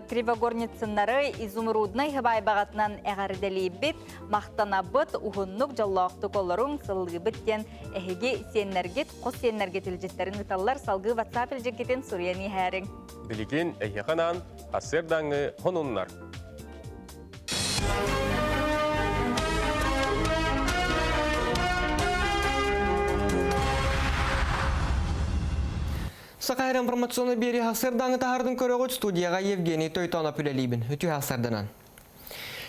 Кривогорницыннары изумруднай хыбаайбаҕатынан эҕэрдэлиибит, махтанабыт, уһуннук дьоллоохтук олоруҥ, сыллыыбыт диэн эһиги сиэннэргит, хос сиэннэргит илдьиттэрин ыыталлар, салгыы WhatsApp илдьиккитин суруйан иһээриҥ. Билигин эһиэхэ анаан сарсыардааҥҥы сонуннар. Саха информационный биэри сарсыардааҥы таһардын көрөҕүт студияға Евгений Тойтонов үлэлиибин. Үтүө сарданан.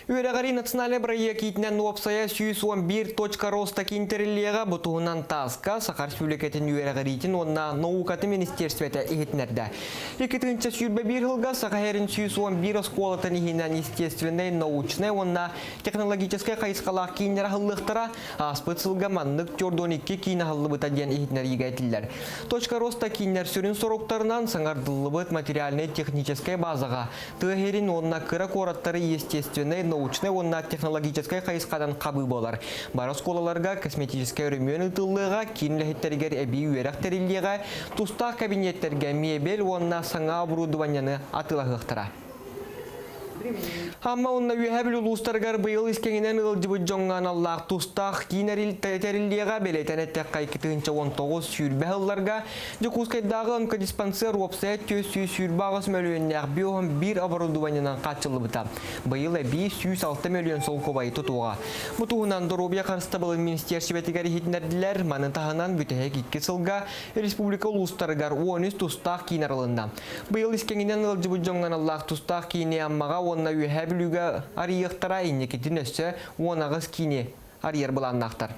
Үөрэҕирии национальнай бырайыак иитинэн уопсайа 111 точка роста киин тэриллиэҕэ бу туһунан ТАСС-ка Саха Республикатын үөрэҕириитин уонна наукатын министиэристибэтэ иһитиннэрдэ. 2021 сылга Саха сирин 111 оскуолатын иһинэн естественнэй, научнай уонна технологическай хайысхалаах кииннэр аһыллыахтара. Ааспыт сылга маннык 42 киин аһыллыбыта диэн иһитиннэриигэ этиллэр. Точка роста кииннэр сүрүн соруктарынан саҥардыллыбыт материальнай-техническэй базаҕа тыа сирин уонна кыра куораттары естественнэй, научнай уонна технологическай хайысханан хабыы буолар. Бары оскуолаларга косметическай өрөмүөн ыытыллыаҕа, киин үлэһиттэригэр эбии үөрэх тэриллиэҕэ, тустаах кабинеттэргэ мебель уонна саҥа оборудованиены атыылаһыахтара. Амма уонна Үөһээ Бүлүү улуустарыгар быйыл искэҥинэн ыалдьыбыт дьоҥҥо аналлаах тустаах киин тэриллиэҕэ бэлиэтэн эттэххэ 2019 сүүрбэ сылларга Дьокуускайдааҕы онкодиспансер уопсайа 428 мөлүйүөннээх биоһон биир оборудованиенан хааччыллыбыта. Быйыл эбии 106 мөлүйүөн солкуобайы тутуоҕа. Бу туһунан доруобуйа харыстабылын министиэрсибэтигэр иһитиннэрдилэр. Маны таһынан бүтэһик икки сылга республика улуустарыгар 13 тустаах киин арылынна. Быйыл искэҥинэн ыалдьыбыт дьоҥҥо аналлаах тустаах киини Аммаҕа уонна Үөһээ Бүлүүгэ арыйыахтара, инникитин өссө 18 киини арыйар былааннаахтар.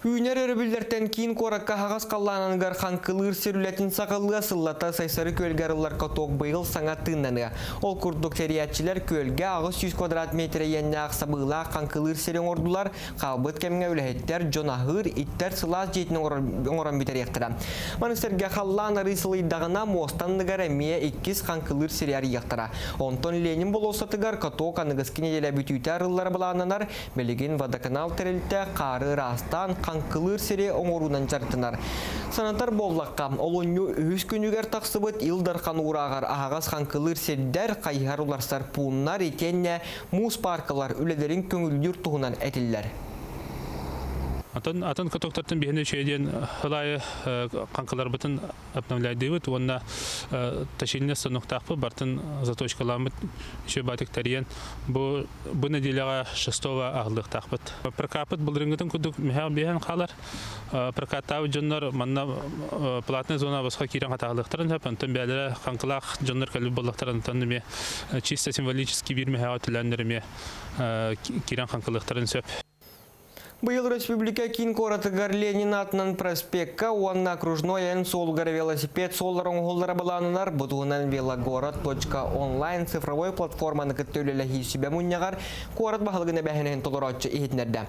Үүнэр өрөбүллэртэн киин куоракка аһаҕас халлааныгар хаҥкылыыр сир үлэтин саҕалыа, сыллата Сайсары күөлгэ арыллар каток быйыл саҥа тыыннаныа. Ол курдук тэрийээччилэр күөлгэ 800 квадрат метр иэннээх сабыылаах хаҥкылыыр сири оҥордулар, Хаалбыт кэмҥэ үлэһиттэр дьон аһыыр, иттэр сылаас дьиэтин оҥорон бүтэриэхтэрэ. Маны сэргэ халлаан арыы сылыйдаҕына муоста анныгар эмиэ иккис хаҥкылыыр сири арыйыахтара. Онтон Ленин болуоссатыгар каток аныгыскы нэдиэлэ бүтүүтэ арыллара былааннанар. Билигин водоканал тэрилтэ хаары ыраастаан хаҥкылыыр сири оҥоруунан дьарыктанар. Санатар буоллахха, олунньу үһүс күнүгэр тахсыбыт Ил Дархан уурааҕар аһаҕас хаҥкылыыр сирдэр, хайыһар уларсар пууннар итиэннэ муус пааркалар үлэлэрин көҥүллүүр туһунан этиллэр. Атын атын катоктартан биһиэнэ үчүгэй диэн сыл аайы хаҥкыларбытын обновляйдыыбыт уонна точильня станоктаахпыт бартын заточкаламмыт үчүгэй баатык тэрийэн бу бу нэдиэлэҕэ шестого аһыллыахтаахпыт. Прокаппыт былырыыҥҥытын курдук мөһөөх биэһэн хаалар. Прокаттаабыт дьоннор манна платная зона босхо киирэн хатаалыахтарын сөп, онтон бэйэлэрэ хаҥкылаах дьоннор кэлбит буоллахтарын онтон эмиэ чисто символический биир мөһөөҕө төлөөннөр эмиэ киирэн хаҥкылыахтарын сөп. Быйыл республика киин куоратыгар Ленин аатынан проспекка уонна окружной айан суолугар велосипед суоллара оҥоһуллара былааннанар. Бу туһунан велогород.онлайн цифровой платформаны кытта үлэлэһии сүбэ мунньаҕар куорат баһылыгын эбээһинэһин толорооччу иһитиннэрдэ.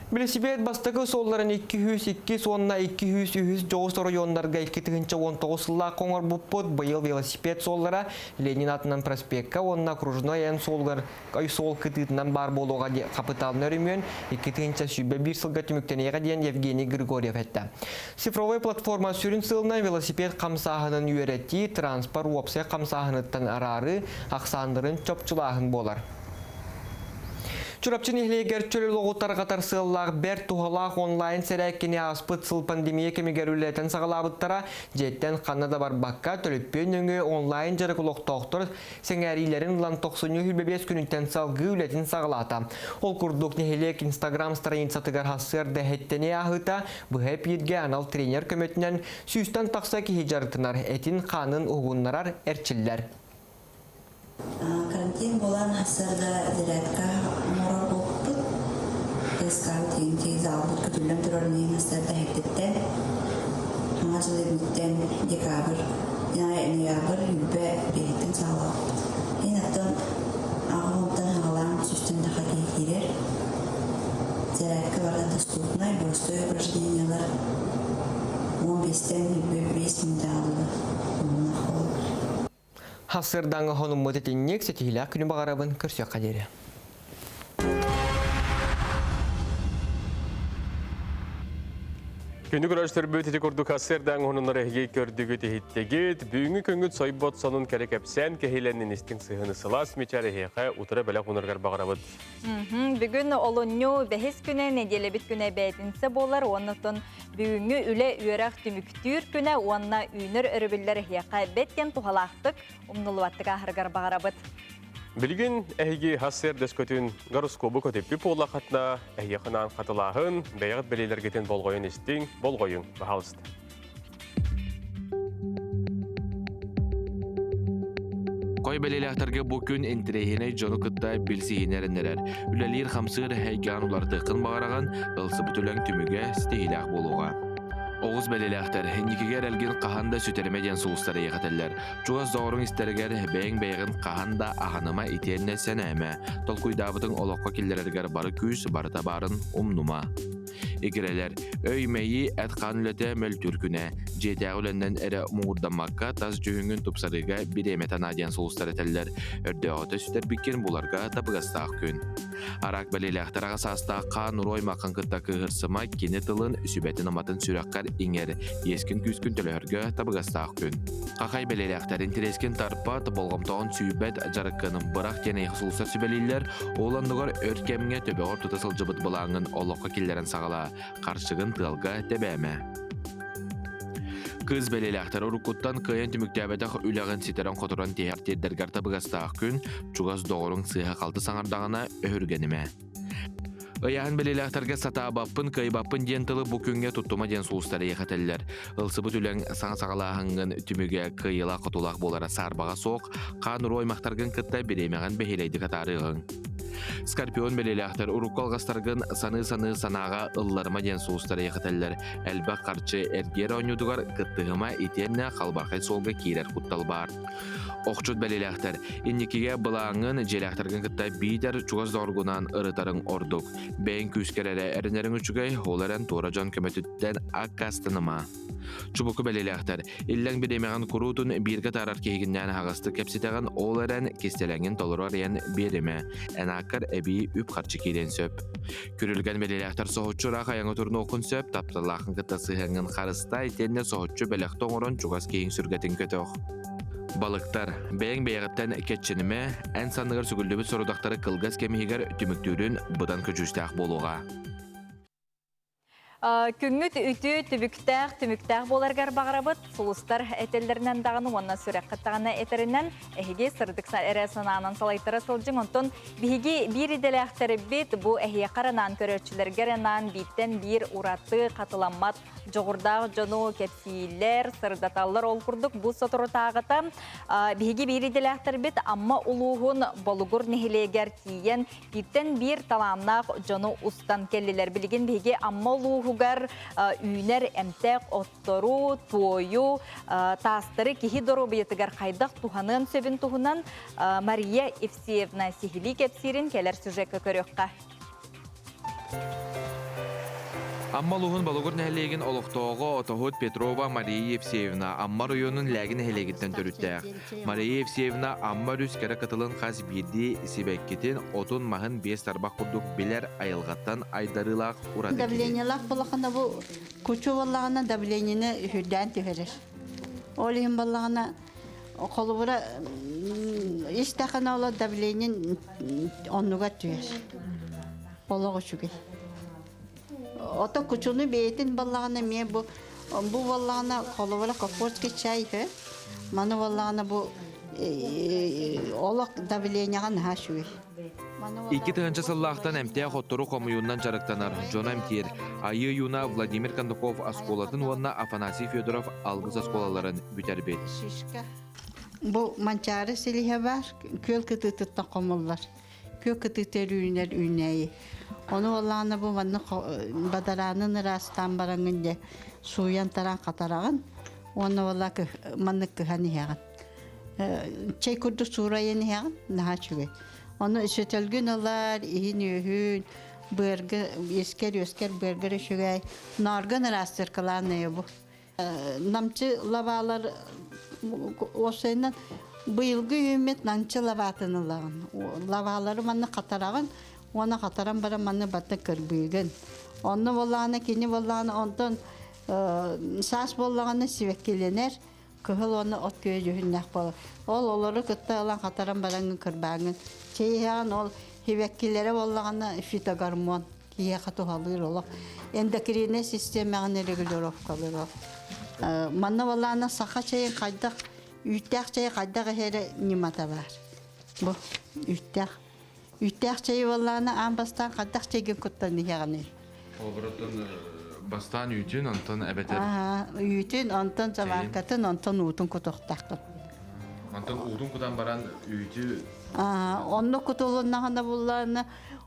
Билисипиэт бастакы суолларын 202 уонна 203 дьоҕус оройуоннарга 2019 сыллаахха оҥорбуппут. Быйыл велосипед суоллара Ленин аатынан проспекка уонна окружной айан суолугар суол кытыытынан баар буолуоҕа диэн хапытаалынай өрөмүөн 2021 сылга түмүктэниэҕэ диэн Евгений Григорьев эттэ. Цифровой платформа сүрүн сыалынан велосипед хамсааһынын үөрэтии, транспорт уопсай хамсааһыныттан араарыы, ахсааннарын чопчулааһын буолар. Чурапчы нэһилиэгэр чөл олоҕу тарҕатар сыаллаах бэрт туһалаах онлайн сэрээккини ааспыт сыл пандемия кэмигэр үлэлэтэн саҕалаабыттара. Дьиэттэн ханна да барбакка, төлөппүөн нөҥүө онлайн дьарык олохтоохтор сэҥээриилэрин ылан тохсунньу 25 күнүттэн салгыы үлэтин саҕалаата. Ол курдук нэһилиэк Инстаграм страницатыгар сарсыарда эһэттэни ааһыыта быһа эпииргэ анал тренер көмөтүнэн сүүстэн тахса киһи дьарыктанар, этин-хаанын уһугуннарар, эрчиллэр. Карантин буолан сарда зарядка оҥорор буолбуппут. ТСК-быт иҥки залбыт көтүллэн турар иһин сарда иһиттиттэн хаҥа дьыл инниттэн декабрь, ноябрь үүрбэ биэһиттэн саҕалаабыппыт. Иһин оттон аҕа уонтан саҕалаан сүүстэн таха киһи киирэр. Зарядка барыта доступнай, боростуой упражнениялар 15-тэн 25 мүнүүтэҕэ дылы уһуннах буолар. Хасырдаҥа хонуммут итинник ситиһиилээх күнү баҕарабын көрсүөххэ диэри. Күнү көрөстөрбүт ити курдук хасырдаҥ хонуннар эһиги көрдүгүт иһиттигит. Бүгүҥҥү күҥҥүт сойбот сонун кэрэ кэпсээн кэһиилэннин истиҥ сыһыаны сылаас мичээр эһиэхэ утары бэлэх уунаргар баҕарабыт. Бүгүн олунньу бэһис күнэ нэдиэлэбит күнэ бээтинсэ буолар уонна бүгүҥҥү үлэ үөрэх түмүктүүр күнэ уонна үүнэр өрөбүллэр эһиэхэ бэт диэн туһалаахтык, умнуллубаттык ааһарыгар баҕарабыт. Билигин эһиги хас дөскөтүн гороскобу көтүппүт буоллаххытына, эһиэхэ анаан хатылааһын, бэйэҕит бэлиэлэргитин болҕойон истиҥ, болҕойуҥ, баһаалыста. Кой бэлиэлээхтэргэ бу күн интэриэһинэй дьону кытта билсиһини эрэннэрэр. Үлэлиир-хамсыыр эйгэҕин уларытыаххын баҕараҕын, ылсыбыт үлэҥ түмүгэ ситиһиилээх буолуоҕа. Оҕус бэлиэлээхтэр инникигэ эрэлгин хаһан да сүтэримэ диэн сулустар эйэхэтэллэр. Чугас доҕоруҥ истэригэр бэйэҥ бэйэҕин хаһан да аһыныма итиэннэ сэнээмэ. Толкуйдаабытыҥ олоххо киллэрэргэр бары күүс барыта баарын умнума. Игирэлэр, өй-мэйии эт-хаан үлэтэ мөлтүүр күнэ. Дьиэтээҕи үлэннэн эрэ муҥурдаммакка тас дьүһүҥҥүн тупсарыыга бириэмэ танаа диэн сулустар этэллэр. Өрдөөҕүтэ сүтэрбиккин буларга табыгастаах күн. Араак бэлиэлээхтэр аҕа саастаах хаан уруой маккан кытта кыыһырсыма кини тылын, сүбэтин-аматын сүрэххэр иҥэр, иэскин-күүскүн төлөһөргө табыгастаах күн. Хахай бэлиэлээхтэр интэриэскин тарпат, болҕомтоҕун сүүйбэт дьарыккын бырах диэн эйиэхэ сулустар сүбэлииллэр, ол оннугар өр кэмҥэ төбөҕөр тута сылдьыбыт былааҥҥын олоххо киллэрэн саҕалаа, харчыгын тыалга тэбээмэ. Кыыс бэлиэлээхтэр уруккуттан кыайан түмүктээбэтэх үлэҕин ситэрэн-хоторон тиһэх тиэрдэргэр табыгастаах күн, чугас доҕоруҥ сыыһа-халты саҥардаҕына өһүргэнимэ. Ыйааһын бэлиэлээхтэргэ сатаабаппын, кыайбаппын диэн тылы бу күҥҥэ туттума диэн сулустар эйиэхэ этэллэр. Ылсыбыт үлэҥ саҥа саҕалааһыҥҥын түмүгэ кыайыылаах-хотуулаах буолара саарбаҕа суох, хаан-уруу аймахтаргын кытта бириэмэҕин бэһиэлэйдик атаарыаҕыҥ. Скорпион бэлиэлээхтэр урукку алҕастаргын саныы-саныы санааҕа ылларыма диэн сулустар эйиэхэ Элбэх харчы эргиэр оонньуутугар кыттыһыма итиэннэ халбархай суолга киирэр куттал баар. Охчут бэлиэлээхтэр инникигэ былааҥҥын дьиэлээхтэргин кытта биитэр чугас доҕоргунаан ырытарыҥ ордук. Бэйэҥ күүскэр эрэ эрэнэриҥ үчүгэй, ол эрэн туора дьон көмөтүттэн аккаастаныма. Чубуку бэлиэлээхтэр иллэҥ бириэмэҕин куруутун бииргэ таарар киһигиннээн аһаҕастык кэпсэтэҕин, ол эрэн кистэлэҥин толору арыйан биэримэ. Эн ааккар эбии үп-харчы киириэн сөп. Күрүлгэн бэлиэлээхтэр соһуччу ыраах айаҥҥа турунуоххун сөп, тапталлааххын кытта сыһыаҥҥын харыстаа итиэннэ соһуччу бэлэхтэ оҥорон чугас киһиҥ сүргэтин көтөх. Балыктар, бэйэҥ бэйэҕиттэн кэччэнимэ, эн санныгар сүгүллүбүт сорудахтары кылгас кэм иһигэр түмүктүүрүн быдан көдьүүстээх буолуоҕа. Күҥҥүт үтүө түбүктээх, түмүктээх буоларыгар баҕарабыт. Сулустар этэллэринэн даҕаны уонна сүрэххит даҕаны этэринэн эһиги сырдык эрэ санаанан салайтара сылдьыҥ. Онтон биһиги биир идэлээхтэрбит бу эһиэхэ анаан көрөөччүлэргэр анаан бииртэн биир ураты хатыламмат дьоҕурдаах дьону кэпсииллэр, сырдаталлар. Ол курдук бу соторутааҕыта биһиги биир идэлээхтэрбит Амма улууһун Болугур нэһилиэгэр тиийэн бииртэн биир талааннаах дьону устан кэллилэр. Билигин биһиги Амма улууһугар үүнэр эмтээх оттору, туойу, таастары киһи доруобуйатыгар хайдах туһаныан сөбүн туһунан Мария Евсеевна сиһилии кэпсиирин кэлэр сюжекка көрүөххэ. Амма улууһун Болугур нэһилиэгин олохтооҕо отоһут Петрова Мария Евсеевна Амма оройуонун Лээги нэһилиэгиттэн төрүттээх. Мария Евсеевна Амма өрүс кэрэ кытылын хас биирдии сибэккитин, отун-маһын биэс тарбах курдук билэр айылҕаттан айдарыылаах ураты киһи. Давлениелаах буоллахына бу кучу буоллаҕына давлениены үһүрдээн түһэрэр. Ол иһин буоллаҕына холобура истэххинэ оло давление оннугар түһэр. Олох үчүгэй. Ото кучуну бэйэтин баллаҕына эмиэ бу бу буоллаҕына холобура кокотский чай үһү. Маны буоллаҕына бу олох давлениеҕа наһаа үчүгэй. 2000 сыллаахтан эмтээх оттору хомуйуунан дьарыктанар дьоно эмтиир Айыы Юна Владимир Кондаков оскуолатын уонна Афанасий Федоров Алгыс оскуолаларын бүтэрбит. Бу Манчаары силиһэ баар, күөл кытыытыттан хомуллар. Күөх кытыыта үүнэр үүнээйи. Ону олаана бу манна бадараанын ыраастаан бараҥҥын дьэ сууйан таран хатараҕын уонна буолла маннык кыһан иһэҕин. Чэй курдук суурайан иһэҕин наһаа үчүгэй. Ону сөтөлгүн ылар, иһин-үөһүн, быаргы, искэр-үөскэр быаргар үчүгэй. Нооргун ыраастыыр кылааннайа бу. Намчы лабаалар уопсайынан быйылгы үүммүт намчы лабаатын ылаҕын. Лабаалары манна хатараҕын уонна хатаран баран манна барыта кырбыыгын. Онно буоллаҕына кини буоллаҕына онтон саас буоллаҕына сибэккилэнэр, кыһыл уонна от күө дьүһүннээх буолар. Ол олору кытта ылан хатаран бараҥҥын кырбааҥҥын. Чэй иһэҕин ол сибэккилэрэ буоллаҕына фитогормон. киһиэхэ туһалыыр олох эндокриннай систиэмэҕин регулировкалыыр ол. Манна буоллаҕына саха чэйин хайдах үүттээх чэйи хайдах иһэрэ ньымата баар. Бу үүттээх. Үүттээх чэйи буоллаҕына аан бастаан хайдах чэйгин куттан иһэҕиний? Оборотун бастаан үүтүн, онтон эбэтэр Үүтүн, онтон заваркатын, онтон уутун кутуохтааххын. Онтон уутун кутан баран үүтү Онно кутулуннаҕына буллаҕына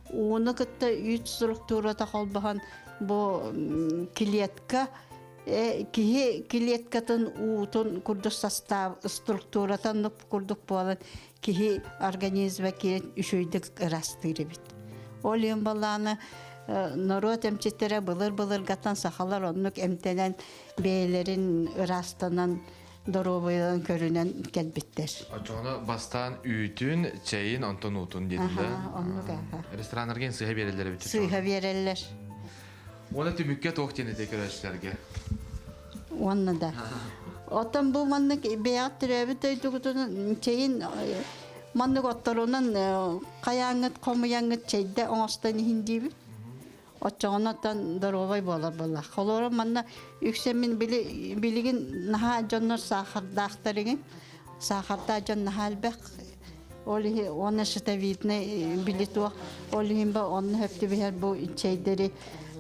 Ууну кытта үүт структурата холбоһон бу клетка киһи клеткатын уутун курдук состав структурата оннук курдук буолан киһи организма киэн үчүгэйдик ырастыыр эбит. Ол иһин балааны норуот эмчиттэрэ былыр-былыргаттан сахалар оннук эмтэнэн бэйэлэрин ыраастанан Доруобуйаларын көрүнэн кэлбиттэр. Оччоҕуна бастаан үүтүн, чэйин, онтон уутун диэтин да? Оннук аха. Рестораннарга сыыһа биэрэллэр эбит. Сыыһа биэрэллэр. Уонна түмүккэ туох диэн этэ көрөөччүлэргэ? Уонна да. Оттон бу маннык бэйэҕит төрөөбүт дойдугутун чэйин маннык отторунан хайааҥҥыт хомуйаҥҥыт чэйдэ оҥостон иһин диибит. Оччоҕуна оттон доруобай буолар буолла. Холобура манна үксэ мин били билигин наһаа дьоннор саахардаахтар игин. Саахардаах дьон наһаа элбэх. Ол иһи уонна щитовидный били туох ол иһин ба онно хөп түбэһэр бу чэйдэри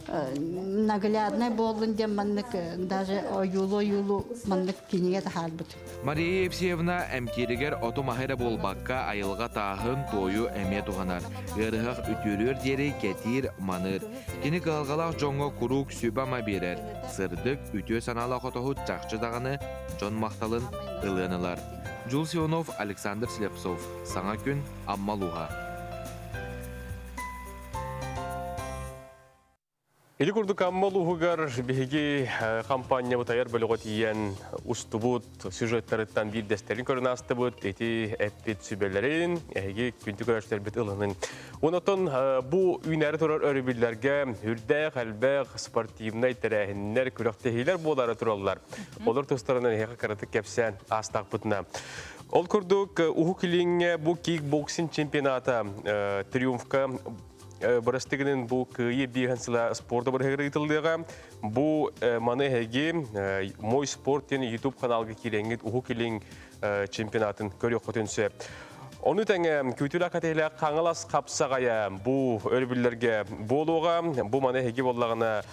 наглядный буоллун диэн маннык даже ойуулу-ойуулу маннык кинигэ таһаарбыт. Мария Евсеевна эмтииригэр оту-маһы эрэ буолбакка, айылҕа тааһын, туойу эмиэ туһанар. Ыарыһах үтүөрүөр диэри кэтиир, маныыр. Кини кыһалҕалаах дьоҥҥо куруук сүбэ-ама биэрэр. Сырдык, үтүө санаалаах отоһут чахчы даҕаны дьон махталын ылыан ылар. Джулс Иванов, Александр Слепцов. Саҥа күн, Амма улууһа. Ити курдук Амма улууһугар биһиги хампаанньабыт айар бөлөҕө тиийэн устубут сюжеттарыттан биирдэстэрин көрөн аастыбыт. Ити эппит сүбэлэрин эһиги күндү көрөөччүлэрбит ылынын. Онотон бу үүнээри турар өрөбүллэргэ үрдээх элбэх спортивнай тэрээһиннэр, күрэхтэһиилэр буолары тураллар. Олор тустарынан эһиэхэ кыратык кэпсээн аастахпытына. Ол курдук Уһук Илиҥҥэ бу кикбоксинг чемпионата Триумфка Бырастыгынын бу кыайыы биэһэн сыла спорта бырыһыгар ыытыллыаҕа. Бу маны эһиги Мой спорт диэн YouTube каналга киирэҥҥит Уһук Илин чемпионатын көрүөххүтүн сөп. Ону тэҥэ күүтүүлээх кэтэһилээх Хаҥалас хапсаҕайа бу өрөбүллэргэ буолуоҕа. Бу маны эһиги буоллаҕына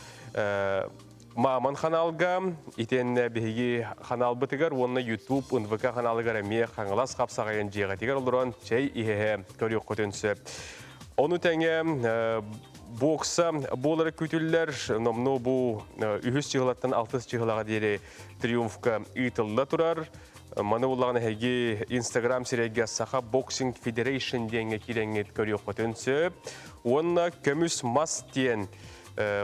Мааман ханаалга, итиэннэ биһиги ханаалбытыгар уонна YouTube НВК ханаалыгар эмиэ Хаҥалас хапсаҕайын дьиэҕитигэр олорон чэй иһэһэ көрүөххүтүн сөп. Ону тэҥэ бокса буолары күүтүллэр. Номнуо бу үһүс чыһылаттан алтыс чыһылаҕа диэри триумфка ыытылла турар. Маны буллаҕына эһиги Instagram сирэйгэ Саха Boxing Federation диэҥҥэ киирэҥҥит көрүөххүтүн сөп. Уонна көмүс мас диэн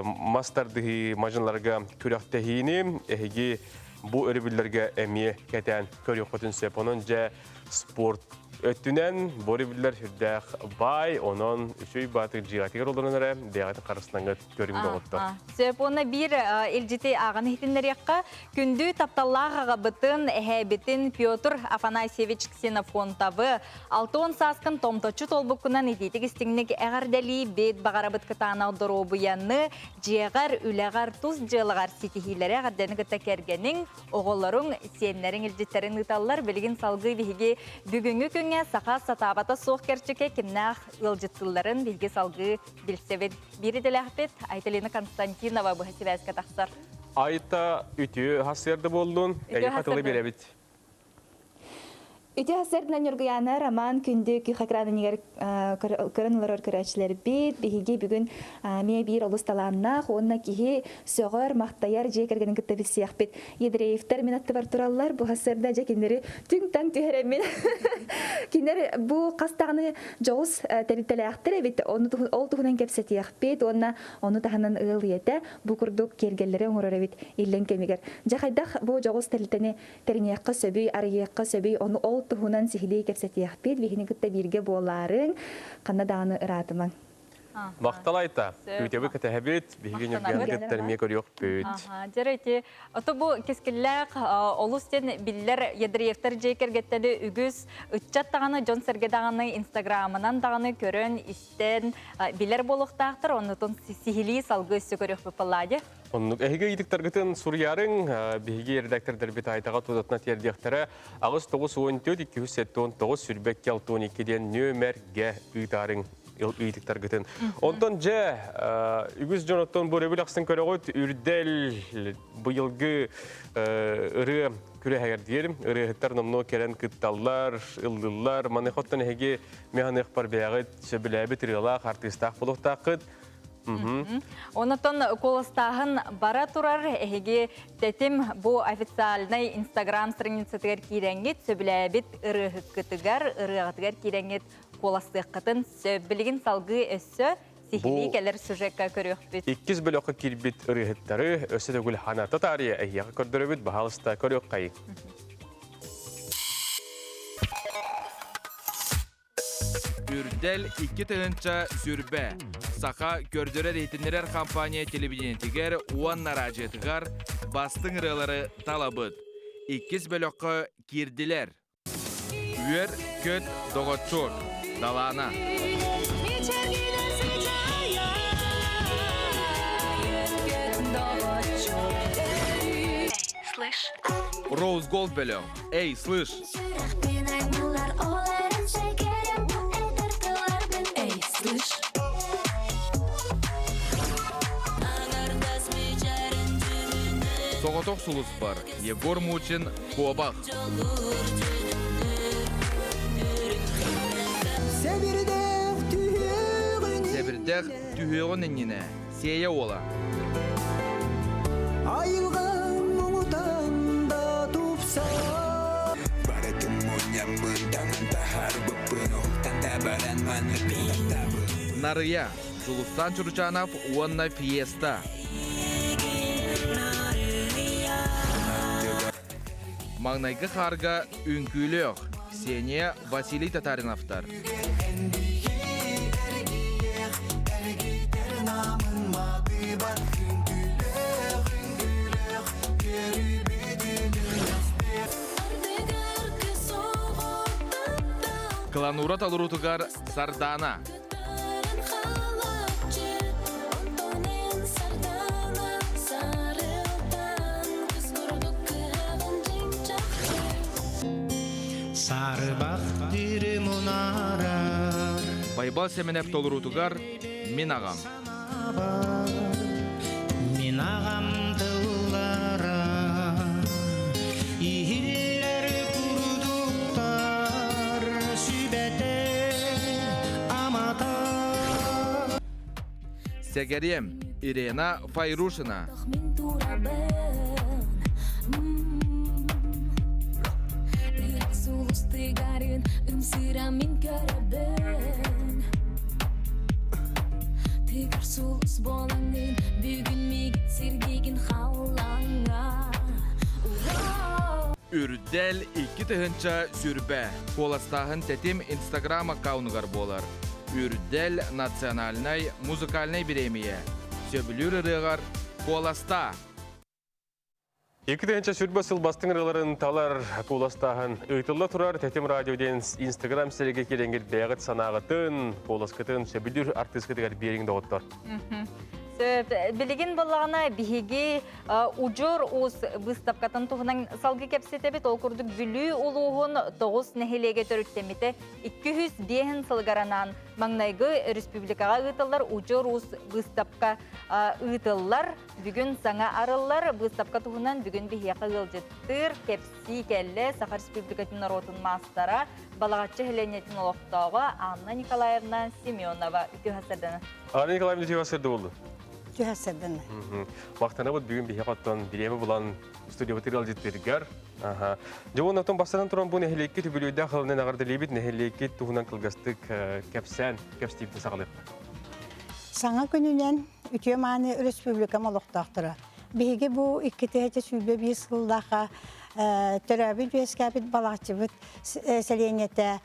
мас тардыһыы мадьыналарга күрэхтэһиини эһиги бу өрөбүллэргэ эмиэ кэтээн көрүөххүтүн сөп. Онон дьэ спорт өттүнэн бу өрөбүллэр сүрдээх баай, онон үчүгэй баатыр дьиэҕитигэр олорон эрэ бэйэҕитин харыстангыт көрүҥ доҕоттор. Сөп уонна биир илдьити ааҕан иһитиннэриэххэ күндү тапталлаах аҕабытын, эһээбитин Петр Афанасьевич Ксенофонтовы 60 сааскын томточчу туолбуккунан итиитик истиҥник эҕэрдэлиибит, баҕарабыт кытаанах доруобуйаны, дьиэҕэр, үлэҕэр, тус дьыалаҕар ситиһиилэри эҕэрдэни кытта кэргэниҥ, оҕолоруҥ, сиэннэриҥ илдьиттэрин ыыталлар. Билигин салгыы биһиги бүгүҥҥү күҥҥэ саха сатаабата суох кэрчикэ кимнээх ыалдьыттыылларын биһиги салгыы билсэбит. Биир идэлээхпит Айталина Константинова быһа сибээскэ тахсар. Айта үтүө сарсыарда буоллун, эйиэхэ тылы биэрэбит. Үтүө сарсыарданан Ньургуйаана Роман күндү күөх экраныгар көрөн олорор көрөөччүлэрбит биһиги бүгүн эмиэ биир олус талааннаах уонна киһи сөҕөр, махтайар дьиэ кэргэнин кытта билсиэхпит. Ядреевтэр мин аттыбар тураллар. Бу сарсыарда дьэ кинилэри түҥ-таҥ түһэрэммин. Кинилэр бу хас даҕаны дьоҕус тэрилтэлээхтэр эбит. Ол туһунан кэпсэтиэхпит уонна ону таһынан ыал ийэтэ бу курдук киэргэллэри оҥорор эбит иллэҥ кэмигэр. Дьэ хайдах бу дьоҕус тэрилтэни Тэриниэххэ сөбүй, арыйыахха сөбүй, ону ол туһунан сиһилии кэпсэтиэхпит, биһини кытта бииргэ буолаарыҥ, ханна даҕаны ыраатымаҥ. Махтал Айта, күүтэбит кэтэһэбит, биһиги Ньургуйаны кытта эмиэ көрүөхпүт. Дьэ ити, ото бу кэскиллээх олус диэн биллэр Ядреевтар дьиэ кэргэттэри үгүс ыччат даҕаны, дьон-сэргэ даҕаны инстаграмынан даҕаны көрөн, истэн билэр буолуохтаахтар, оннутун сиһилии салгыы өссө көрүөхпүт Палладе. Оннук. Эһиги ыйытыктаргытын суруйаарыҥ, биһиги редактордарбыт Айтаҕа тутатына тиэрдиэхтэрэ. 8 94 279 22 62 диэн нүөмэргэ ыытаарыҥ ыйытыктаргытын. Онтон дьэ, үгүс дьон оттон бу өрөбүл ахсын көрөҕүт, үрдэл быйылгы ырыа күрэһэгэр диэрим. Ырыаһыттар номнуо кэлэн кытталлар, ыллыыллар. Маныаха оттон эһиги механыахпар бэйэҕит сөбүлээбит ырыалаах, артыыстаах буолуохтааххыт. Онотон куоластааһын бара турар эһиги тэтим бу официальнай Инстаграм страницатыгар киирэҥҥит сөбүлээбит ырыаһыккытыгар, ырыаҕытыгар киирэҥҥит куоластыаххытын сөп. Билигин салгыы өссө сиһилии кэлэр сюжекка көрүөхпүт. Иккис бөлөххө киирбит ырыаһыттары өссө төгүл ханата таарыйа эһиэхэ көрдөрөбүт, баһаалыста көрүөххэйиҥ. Үрдэл 2020. Саха көрдөрөр-иһитиннэрэр компания телевидениетигэр уонна араадьыйатыгар бастыҥ ырыалары талабыт. Иккис бөлөххө киирдилэр. Үөр, көт, доҕоччуок, Далаана. Слышь? Роуз Голд бөлөх. Эй, слышь! Эй, слышь? Соҕотох сулус бар. Егор Мучин, Куобах. Сэбирдэх түһүөҕүн иннинэ Сиэйэ уола. Айылҕам муҥутан да тупса Барытын мунньаммын таҥан таһаарбыппын Ол да баран маннык Нарыйа, Дьулустаан Чуручанов уонна Фиеста. Маҥнайгы хаарга үҥкүүлүөх Ксения Василий Татариновтар. Кланура толоруутугар Сардаана. Сарыбах дири мунарар Байбал Сэмэнэп толоруутугар Мин аҕам. Мин аҕам тыллара иһиллэр курдуктар сүбэтэ амата Сэгэриэм Ирена Файрушина. Сулустыгарын ымсыра мин көрөбүн Тыгар сулус болаңын бүгүн мигит сирдигин халлаңа Үрдэл 2020 куоластааһын тэтим Инстаграм аккаунугар буолар. Үрдэл национальнай музыкальнай бириэмийэ. Сөбүлүүр ырыаҕар куоластаа! 2020 сыл бастыҥ ырыаларын талар куоластааһын ыытылла турар Тэтим радио диэн Инстаграм сирэйгэ киирэҥҥит бэйэҕит санааҕытын, куоласкытын сөбүлүүр артыыскытыгар биэриҥ доҕоттор. Сөп. Билигин буоллаҕына биһиги Удьуор уус быыстапкатын туһунан салгыы кэпсэтэбит. Ол курдук Бүлүү улууһун 9 нэһилиэгэ төрүттэммитэ 205 сылыгар анаан маҥнайгы республикаҕа ыытыллар Удьуор уус быыстапка ыытыллар. Бүгүн саҥа арыллар быыстапка туһунан бүгүн биһиэхэ ыалдьыттыыр кэпсии кэллэ Саха Республикатын норуотун маастара, Балаҕаччы нэһилиэнньэтин олохтооҕо Анна Николаевна Семенова. Үтүө сарсыарданы. Анна Николаевна үтүө сарсыарда буолду. Үтүө сарсыарданы. Махтанабыт бүгүн биһиэхэ оттон бириэмэ булан студиябытыгар ыалдьыттыыргар. Дьэ уонна оттон бастатан туран бу нэһилиэккит үбүлүөйдээх сылынан эҕэрдэлиибит нэһилиэккит туһунан кылгастык кэпсээн кэпсэтиибитин саҕалыахха. Саҥа күнүнэн үтүө мааны республикам олохтоохторо. Биһиги бу 2021 сыллаахха төрөөбүт үөскээбит балаҕаччыбыт сэлиэнньэтэ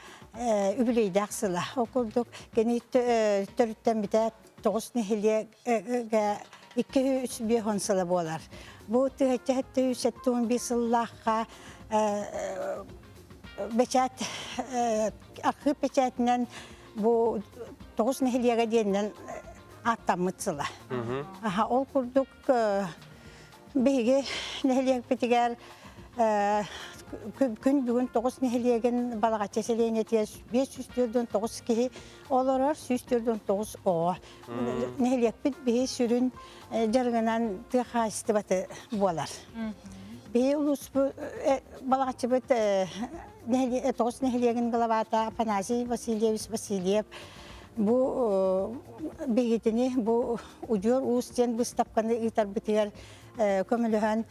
үбүлүөйдээх сыла. Ол курдук кини төрүттэммитэ тоҕус нэһилиэгэ 250 сыла буолар. Бу 1771 сыллаахха бэчээт архыып бэчээтинэн бу тоҕус нэһилиэгэ диэнинэн ааттаммыт сыла. Аха, ол курдук биһиги нэһилиэкпитигэр күн бүгүн тоҕус нэһилиэгин Балаҕаччы сэлиэнньэтигэр 549 киһи олорор, 149 оҕо. Нэһилиэкпит биһи сүрүн дьарыгынан тыа хаһаайыстыбата буолар. Биһи улууспут Балаҕаччыбыт тоҕус нэһилиэгин главата Афанасий Васильевич Васильев бу биһигитини бу Удьуор Уус диэн быыстапканы ыытарбытыгар көмөлөһөн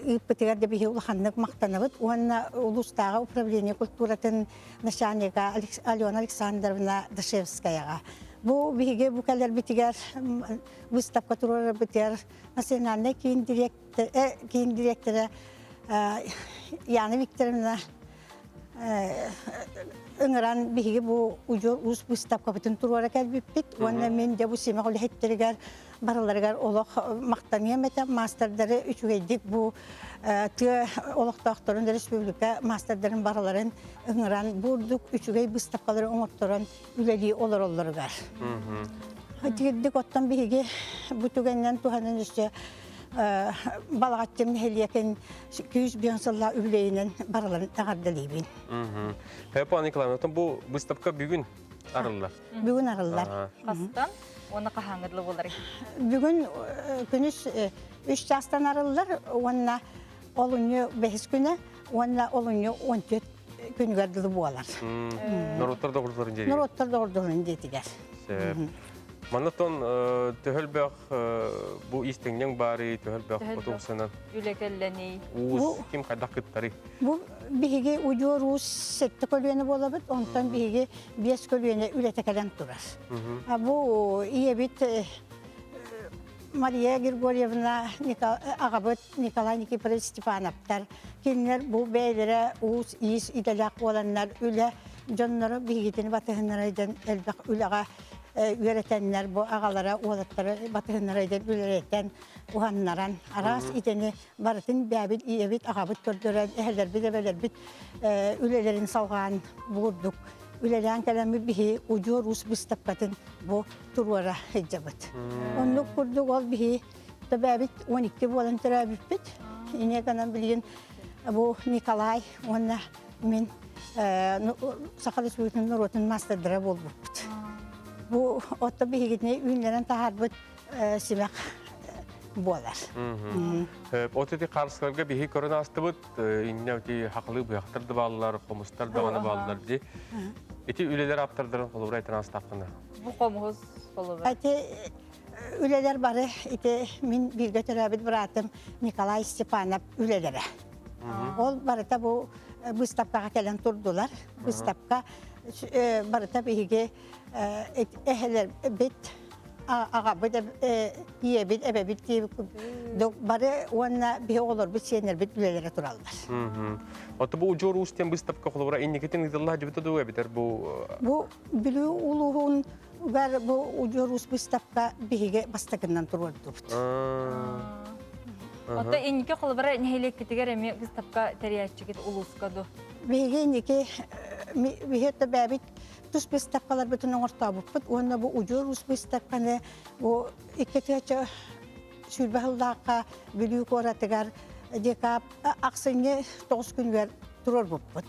ыыппытыгар да биһи улаханнык махтанабыт уонна улуустааҕы управление культуратын начальнига Алена Александровна Дашевскаяҕа. Бу биһиги бу кэлэрбитигэр выставка туруорарбытыгар национальнай киин киин директора Яна Викторовна. Ыҥыран биһиги бу удьуор уус быыстапкабытын туруора кэлбиппит уонна мин дьэ бу симэх үлэһиттэригэр барыларыгар олох махтаныам этэ маастардары үчүгэйдик бу тыа олохтоохторун республика маастардарын барыларын ыҥыран бу урдук үчүгэй быыстапкалары оҥорторон үлэлии олороллоругар. Итирдик оттон биһиги бу түгэннэн туһанан өссө Балаҕаччым нэһилиэгин күүс биэн сылла үбүлүөйүнэн барыларын эҕэрдэлиибин. Пепа Николаевна, бу выставка бүгүн арыллар. Бүгүн арыллар. Хастан уонна хаһааҥҥыдлы буолар? Бүгүн күнүс үс чаастан арыллар уонна олунньу бэһис күнэ уонна олунньу 14 күнүгэр дылы буолар. Норуоттар доҕордууларын дьиэтигэр. Норуоттар доҕордууларын дьиэтигэр. Манна тон төһөлбөх бу истиҥнең баары төһөлбөх отуусанан. Үлэ кэллэний. Уус ким хайдах кыттары? Бу биһиги удьуор уус сетте көлүөнэ буолабыт, онтон биһиги биэс көлүөнэ үлэтэ кэлэн турар. Бу ийэбит Мария Григорьевна аҕабыт Николай Никифорович Степановтар кинилэр бу бэйэлэрэ уус-иис идэлээх буоланнар үлэ дьонноро биһигитини батыһыннара дьон элбэх үлэҕэ үөрэтэннэр бу аҕалара уолаттары батыһыннара дьон үлэлэтэн уһаннаран араас идэни барытын бэйэбит ийэбит аҕабыт көрдөрөн эһэлэрбит эбэлэрбит үлэлэрин салҕаан буурдук үлэлээн кэлэммит биһи удьуор уус быыстапкатын бу туруора сылдьабыт. Оннук курдук ол биһи Төбөөбүт 12 буолан төрөөбүппүт. Иньэ гынан билигин бу Николай уонна мин Саха Республикатын норуотун маастардара буолбуппут. Бу отто биһигитини үүннэрэн таһаарбыт симэх буолар. От ити харсыларга биһи көрөн аастыбыт, инне ити хақылыы быһахтар да бааллар, хомустар даҕаны бааллар ди. Ити үлэлэр ааптардарын холобура айтан аастаххына. Бу хомус холобура. Ити Үлэлэр бары ити мин бииргэ төрөөбүт быраатым Николай Степанов үлэлэрэ. Ол барыта бу выставкаҕа кэлэн турдулар. Выставка барыта биһиги эһэлэрбит, аҕабыт, ийэбит, эбэбит бары уонна биһи оҕолорбут, сиэннэрбит үлэлэрэ тураллар. Ото бу удьуор уус диэн выставка холобура инникитин ыытылла дьыбыта дуу эбитэр бу Бу Бүлүү улууһун Угар бу удьуор уус быыстапка биһиги бастакыннан туруордубут. Отто инники холобура нэһилиэккитигэр эмиэ быыстапка тэрийээччигит улууска ду? Биһиги инники биһи бэбит тус быыстапкаларбытын оҥортообуппут уонна бу удьуор уус быыстапканы бу икки сүүрбэ сыллаахха Бүлүү куоратыгар декаб ахсынньы тоҕус күнүгэр туруорбуппут.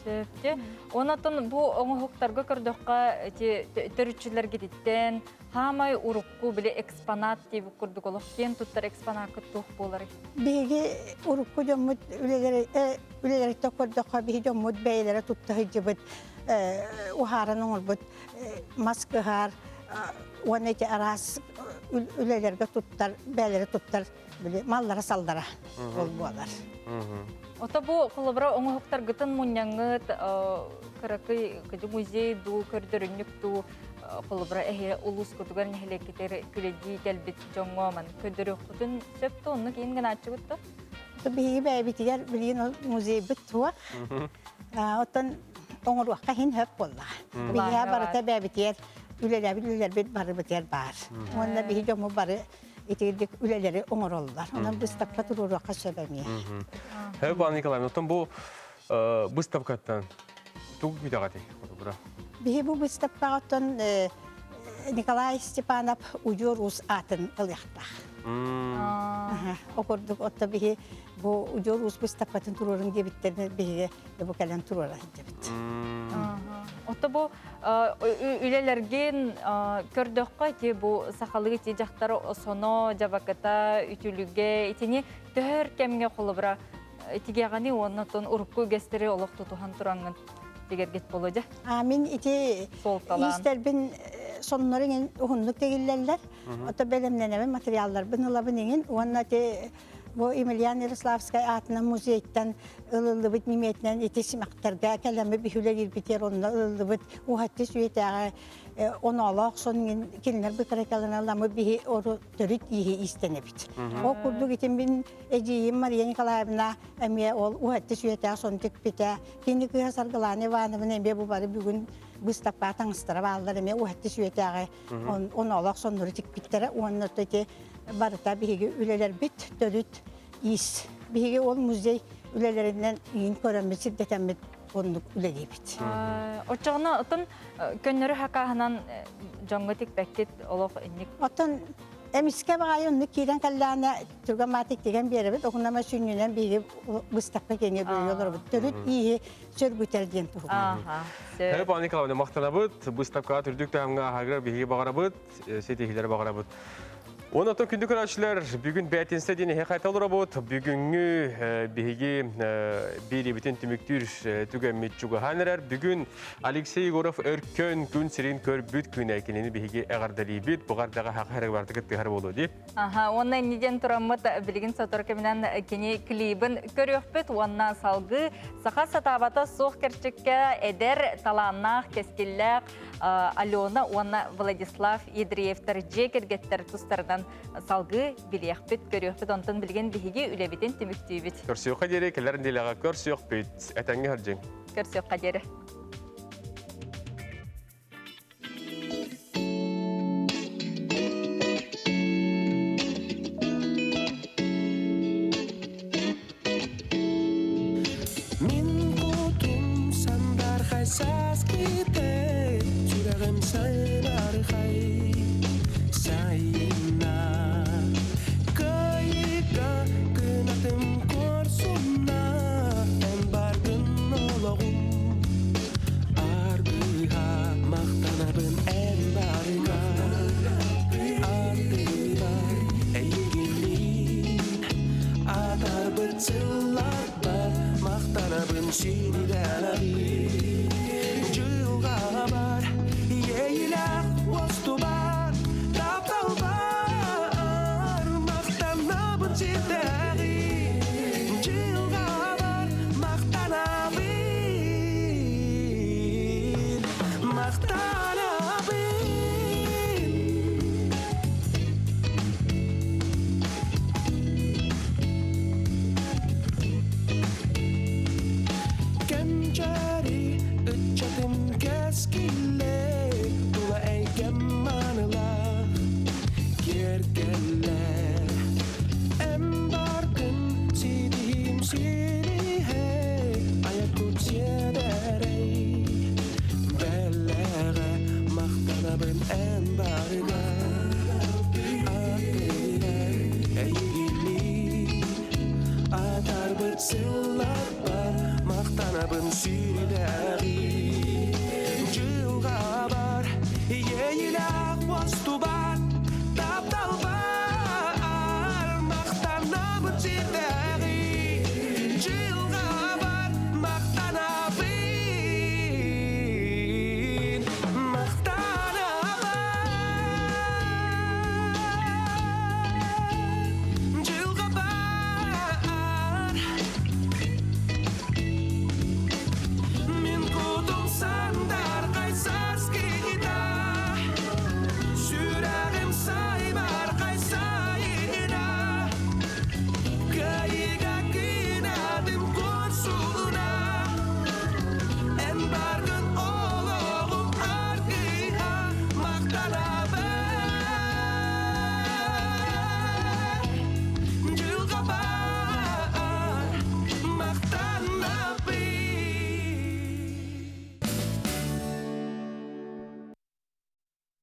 Сөптө. Онотон бу оҥоһуктарга көрдөххө ити төрүччүлэргититтэн хаамай урукку били экспонат диэбит курдук олох киэн туттар экспонаккыт туох буоларый? Биһиги урукку дьоммут үлэлэриттэн көрдөххө биһи дьоммут бэйэлэрэ тутта сылдьыбыт уһааран оҥорбут мас кыһаар уонна ити араас үлэлэргэ туттар бэйэлэрэ туттар били маллара-саллара ол буолар. Ото бу холобура оҥоһуктаргытын мунньаҥҥыт кыракый музей дуу, көрдөрүнньүк дуу холобура эһи улуускутугар нэһилиэккитигэр күлэдии кэлбит дьоҥҥо ман көрдөрүөххүтүн сөп да оннук иин гынааччыбыт да? Биһиги бэйэбитигэр билигин музейбыт туох. Оттон оҥоруохха иһин хөп буоллаҕа. Биһиэхэ барыта бэйэбитигэр үлэлээбит үлэлэрбит барыбытыгар баар. Уонна биһи дьоммут бары итирдик үлэлэри оҥороллор. Онон быыстапка туруоруохха сөп эмиэ. Хөп Анна Николаевна, оттон бу быыстапкаттан тугу күүтэҕитий? Биһи бу быыстапкаҕа оттон Николай Степанов удьуор уус аатын ылыахтаах. О курдук отто биһи бу удьуор уус быыстапкатын туруорун диэбиттэрин биһиги бу кэлэн туруора сылдьабыт. Отто бу үлэлэргин көрдөххө ити бу сахалыы ити дьахтар соно, дьабакыта, үтүлүгэ итини төһөр кэмҥэ холобура тигиэҕини уонна тон урукку үгэстэри олох тутуһан тураҥҥын тигэргит буолуо дьэ. А мин ити иистэрбин соннорун иҥин уһуннук тигиллэллэр. Ото бэлэмнэнэбин материалларбын ылабын иҥин уонна ити Бу Емельян Ярославскай аатынан музейтан ылыллыбыт ниметинэн ити симэхтэргэ кэлэммит биһүлэлиирбитигэр онно ылыллыбыт уһатты сүйэтээҕи оноолоох сон кинилэр быкаракалынан ламы биһи ору төрүт ииһи иистэнэбит. Ол курдук итин мин эдьиийим Мария Николаевна эмиэ ол уһатты сүйэтээх сон тикпитэ. Кини кыыһа Саргылана Ивановна эмиэ бу бары бүгүн быыстапка таҥастара бааллар эмиэ уһатты сүйэтээҕи оноолоох соннору тикпиттэрэ уонна ити барыта биһиги үлэлэрбит төрүт иис. Биһиги ол музей үлэлэринэн иин көрөммүт, сирдэтэммит оннук үлэлиибит. Оччоҕуна отон көннөрү хакааһынан дьоҥҥо тикпэккит олох инник. Оттон эмискэ баҕайы оннук киирэн кэллэҕинэ түргэн маатык тигэн биэрэбит, оҕунама сүнньүнэн биһиги быыстапка киэҥэ бөлүйэ олоробут. Төрүт ииһи сөргүтэр диэн туһугар. Сөп, Анна Николаевна, махтанабыт. Быыстапкаҕа түрдүк таһымҥа аһаргар биһиги баҕарабыт, ситиһиилэри баҕарабыт. Онон күндү көрөөччүлэр, бүгүн бээтинсэ диэн эһиэхэ олоробут. Бүгүҥҥү биһиги биэриибитин түмүктүүр түгэммит чугаһаан эрэр. Бүгүн Алексей Егоров өркөн күн сирин көрбүт күнэ. Кинини биһиги эҕэрдэлиибит. Буҕардаҕа хаха эрэ бардыгыт тыһар буолуо дии. Аха, уонна инниден тураммыт билигин сотору кэминэн кини клибин көрүөхпүт уонна салгыы саха сатаабата суох кэрчиккэ эдэр, талааннаах, кэскиллээх Алена уонна Владислав Ядреевтар дьиэ кэргэттэр тустарынан салгыы билиэхпит, көрүөхпүт. Онтон билигин биһиги үлэбитин түмүктүүбүт. Көрсүөххэ диэри кэлэр нэдиэлэҕэ көрсүөхпүт. Этэҥҥэ сылдьыҥ. Көрсүөххэ диэри. Мин кутум сандархай саас китэй, сүрэҕим сайынархай сайына. Кыайыыга кынатым куорсунна, эн бардын олоҕум аргыһа, махтанабын эн барыга. Ардыбар эйигинниин атарбыт сылларбар махтанабын сирдэнэбин. Дьылҕабар иэйилээх уостубар тапталбар махтанабын сирдээҕи. Дьылҕабар махтанабын, махтанабын. Кэнчээри ыччатым кэскиллэ, тула эйгэм маанылаах киэргэллэр. Эн бааргын ситиһиим сириһэ, айаккут сиэдэрэй. Бэлэҕэ махтанабын эн барыга. Аттыгар эйигинниин атарбыт сылларбар махтанабын сирдээҕи. Дьылҕабар иэйилээх уостубат